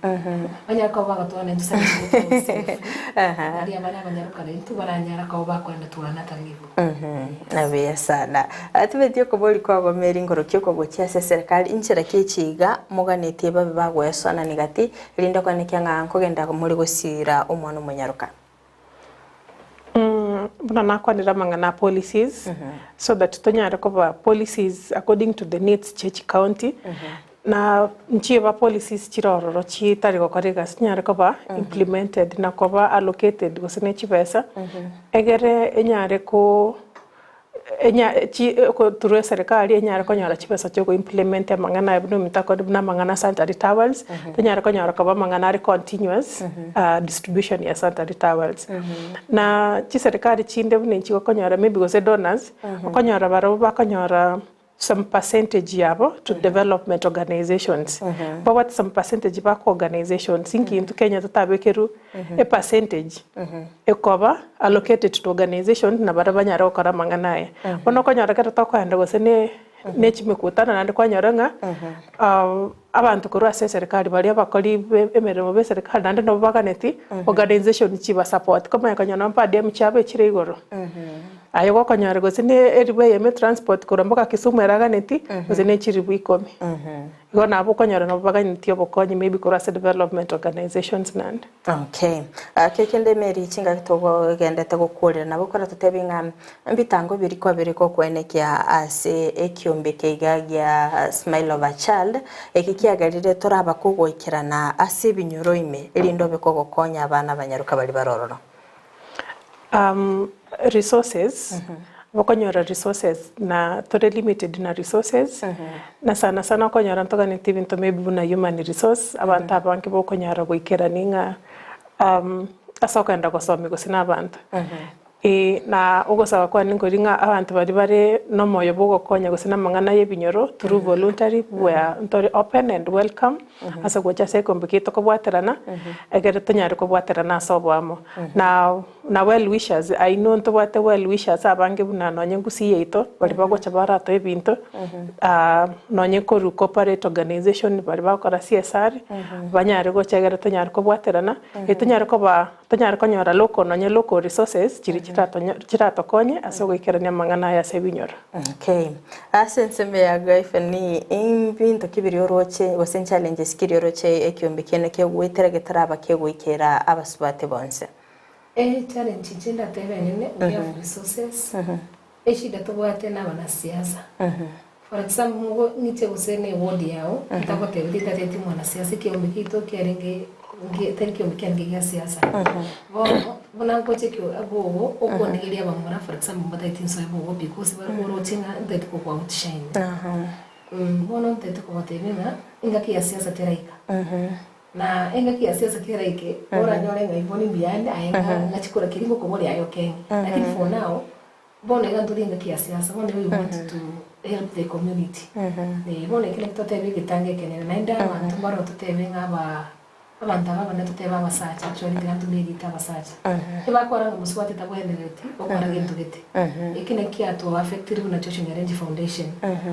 Banyare koba bagotoa naintwe sanitary towels chire free, baria bare abanyaroka naintwe baranyare koba bakoenda twana tari igo. Buya sana. Tibeti okobori kwagomeri nkorokia okogochia ase eserekari inchera ki echi iga moganetie babe bagoesoanani gati, erinde okoenekia ng'a nkogenda more gosiira omwana omonyaroka. Buna nakwanire amang'ana a policies, so that tonyare koba policies according to the needs chie chicounty, na nchiba policies chire ororo chitari gokora egasi chinyare koba implemented na koba allocated gose ne chibesa, egere enyare ko enya chi through eserekari enyare konyora chibesa chia ogo implement amang'ana aya buna omonto akore buna amang'ana a sanitary towels, tonyare konyora koba amang'ana are continuous distribution ya sanitary towels. Na chiserekari chinde buna echi okonyora maybe gose donors, okonyora barabwo bakonyora some percentage yabo to development organisations. Babwate some percentage ba ku organisations, inki intwe Kenya totabekerwe e percentage ekoba allocated to organisations na baria banyare gokora amang'ana aya. Bono okonyora ekero tokoenda gose ne ne chimikutano naende kwanyora ng'a abanto korwa ase eserikari baria abakori be emeremo be eserikari naende nabo baganeti organisation chiba support komanya konya nonye per diem chiabo echire igoro. Aye gokonyora gose ne eribu eyemo etransport korwa mpaka Kisumu eraganeti gose ne chiribu ikomi. Igo nabo okonyora nabo baganetie obokonyi maybe korwa ase development organisations naende. Okay. Ake kende Mary chingaki togendete gokuorera nabo koratotebi ng'a mbitango biri kwabere gokwenekia ase ekiombe keiga gia Smile of a Child eki kiagerire toraba kogoikerana ase ebinyoro ime erinde obe kogokonya abana abanyaroka baria bare ororo. Resources. Okonyora resources na tore limited na resources, na sana sana okonyora ntoganeti ebinto maybe buna human resource, abanto abange bokonyara goikerani ng'a ase okogenda gosomia gose na abanto. Na ogosaba kwane nkori ng'a abanto baria bare na omoyo bwa ogokonya gose na amang'ana ya ebinyoro through voluntary we are ntore open and welcome ase gocha ase ekeombe kiaito kobwaterana, ekero tonyare kobwaterana ase oboamo. Na na well wishers, I know ntobwate well wishers abange buna nonye Gusii yaito, baria bagocha baratoe ebinto, nonye korwa corporate organization baria bagokora CSR, banyare gocha egere tonyare kobwaterana, tonyare koba tonyare konyora local nonye local resources chiria chiratonye chiratokonye ase ogoikerania amang'ana aya ase ebinyoro. Okay. Ase ensemo ya Gryphon, ebinto ki biria oroche gose challenges ki riria oroche ekiombe kiane kegoetera getaraba kegoikera abasubati bonsi? Eh challenge inche ndatebe enene, we have resources, eshida tobwate na abanasiasa. For example mogo ng'iche gose ne eward yao, ntagotebetie ntateti mwanasiasa ekiombe kiaito kiarenge nge tari kiombe kiarenge gia siasa. Bono, buna ngocha ekio bogo, okondigeria abamura for example mbatageti nsoe bogo because oroche ng'a ntagete kokwa outshine. Bono ntagete kobatebia ng'a engaki ya siasa teraika. Na engaki ya siasa keraike, oranyore ng'a igo nimbuyande aye ng'a ng'a chikura keria ngokoboria aye okenge. Lakini for now, bono iga ntori engaki ya siasa, bono iga we want to help the community. Eh, bono eki naki totebe egetango ekenene, naende abanto mbaro totebe ng'a aba abanto aba abanene totebe abasacha actually tiga ntumie erieta abasacha. Ebakora ng'a mosubati tabwenereti gokora gento gete. Eki naki kiato affectire buna Joshua Nyarenji Foundation.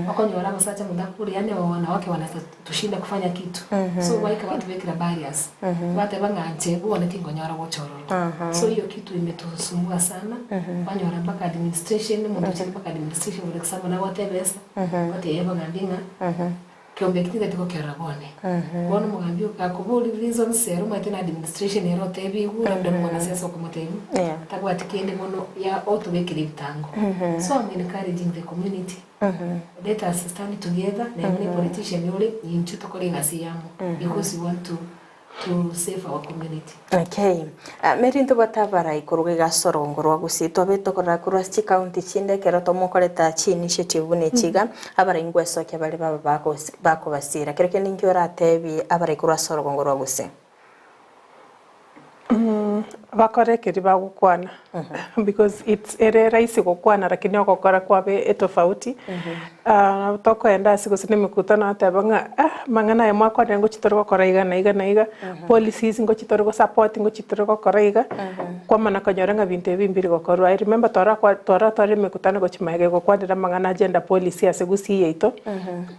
Okonyora abasacha omonto akoboria yaani aba wanawake wanaweza tushinda kufanya kitu so baika batubekera barriers bateba ng'a inche bono tingonyora gocha ororo so hiyo kitu imetusumbua sana kwanyora mpaka administration omonto ochire mpaka administration for example nabwate ebesa otebia abagambi ng'a kiombe eki tigati gokerora bone bono omogambi gakoboria reasons ere omanyete na administration ere otebigwe labda na omwanasiasa okomotebia tabwati kende bono ya otobekera ebitango so I'm encouraging the community Let us stand together naende ne politician ore intwe tokore egasi eye amo because we want to to save our community. Okay. Ah, Mary ntobwate abarai korwa iga ase orogongo rwa Gusii twabe tokorora korwa ase chicounty chinde ekero tomokoreta chi initiative buna echi iga, abarai ngwesokia bare baba bagos bakobasira. Kero kende inki oratebie abarai korwa ase orogongo rwa Gusii? Bakore keria bagokwana because it's ere rahisi gokwana lakini ogokora kwabe etofauti. Nabo tokoenda ase gose na emekutano nateba ng'a ah amang'ana aya mwakwanire ngochi tore gokora iga na iga na iga, policies ngochi tore gosupport ngochi tore gokora iga, kwamana konyora ng'a ebinto ebi mbiri gokorwa. I remember twarakwa twaratwarire emekutano gochia magega gokwanera amang'ana a gender policy ase gusii yaito,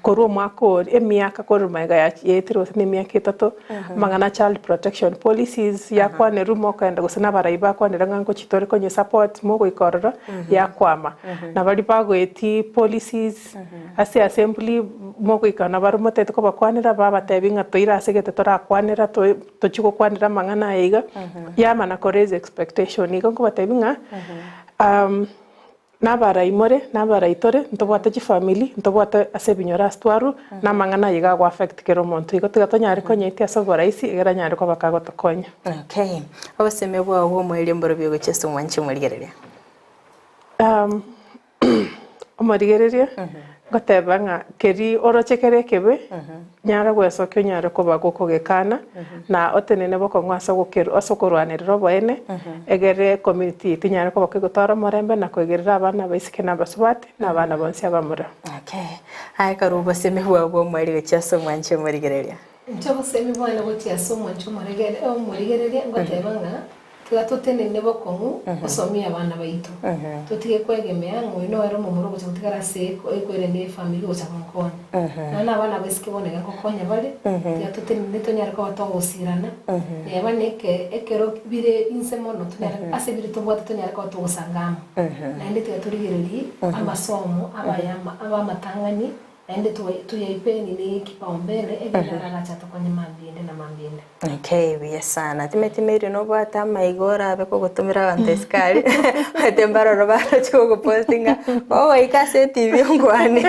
korwa omwaka oria emiaka korwa magega yaetire gose na emiaka etato. Amang'ana child protection policies yakwanerwa mokoenda gose na abarai bakwanera ng'a ngochi tore konye support mogoika ororo yakwama. Na baria bagoetie policies ase assembly mogoika nabo motagete kobakwanera babatebia ng'a toire ase gete torakwanera toi tochie gokwanera amang'ana aya iga, yamana ko raise expectation. Igo nkobatebia ng'a Nabarai more, nabarai tore, ntobwate chifamiri, ntobwate ase ebinyoro ase twarwa, na amang'ana aya iga ago affect kera omonto. Igo tiga tonyare konyaitia ase oboraisi egere anyare koba kagotokonya. Okay. Obosemia bwao bw'omoerio mborobio gochia ase omwanchi omorigereria. Omorigereria, ngoteba ng'a keri oroche kere ekebe, nyara gwesokia onyare koba gokogekana, na otenene bokong'u ase ogokerwa ase okorwanerera oboene, egere ecommunity yaito enyare koba kegotwara omorembe na koigerera abana abaiseke na abasubati, na abana bonsi abamura. Okay. Aye karue obosemi bwao bw'omoerio gochia ase omwanchi omorigereria. Inche obosemi bwane gochia ase omwanchi omoregere omorigereria ngoteba ng'a Tiga totenene bokong'u gosomia abana baito, totige kwegemea ng'a oyo nere omomura ogocha gotigara ase ekwerende efamiri ogocha gonkonya. Nonya na abana abaiseke bono iga ngokonya bare, tiga totenene tonyare koba togosirana, neba na eke ekero bire inse mono tonyare ase bire tobwate tonyare koba togosanga amo. Naende tiga torigererie amasomo abaya abe amatang'ani Naende toyaipe nini kipaumbele egere aragache atokonye mambia ende na mambia ende. Okay, buya sana. Timeti Mary nobwate amaiga orabe kogotomera abanto esukari omanyete mbaroro baroche gogopostinga ogoika ase etibi ongwane.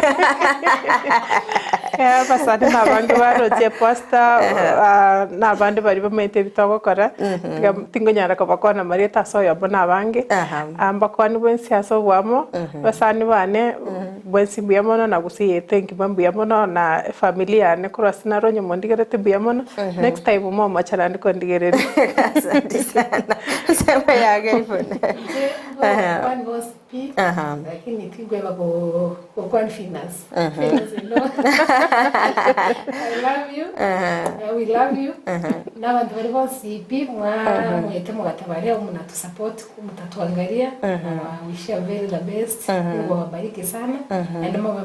Eh, abasani na abange baroche eposta, ah, na abande baria bamaete ebi togokora, tiga tingonyara kobakwana marieta ase oyomo na abange, Aha. Ah, mbakwani bwensi ase oboamo, abasani bane, bwensi mbuya mono na gusii yaito engima mbuya mono, na efamiri yane korwa ase naro onye mondigereti mbuya mono, next time momoche naende kondigereria. Asante sana. Sema ya gaibu. Kwani bosi pi lakini tingweba go go finance. Finance, you know. I love you. Yeah, we love you. N'abantu bari bonsi pi mwa mwete mugatabaria mnatusupport mtatuangalia na wish you very the best. Mungu awabariki sana. Na ndimo mwe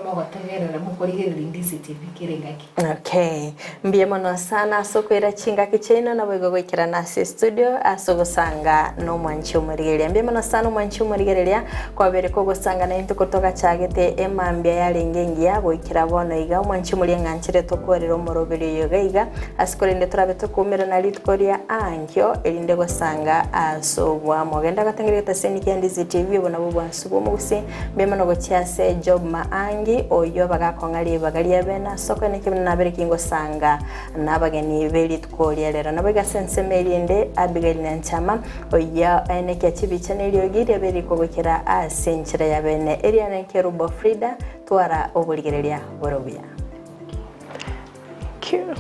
mukorigerera Indizi TV kirengaki. Okay. Mbuya mono sana ase okoira chingaki chiaino nabo igo goikerana ase studio ase ogosanga na omwanchi omorigereria. Mbuya mono sana omwanchi omorigereria kwabere kogosanga naintwe kotogachagete emambia yarenge engiya goikera bono iga omwanchi omoria ng'anchire tokwarera omoroberi oyo iga iga ase korende torabe tokoumerana rituko ria ankio erinde gosanga ase obwamo. Genda gotengeria getaseni kia Ndizi TV obo nabwo obwansu bwa omogusii mbuya mono gochia ase Job Maangi oywo bagakong'a ribaga ria bene ase okoena ekebina nabere kingosanga na abageni be rituko ria rero. Nabo iga ase ensemo erinde Abigail Nyanchama oyio aenekia chibicha na eriogi riabe rikogokera ase enchera ya bene. Eriane Kerubo Frida twara oborigereria bore obuya. Thank you.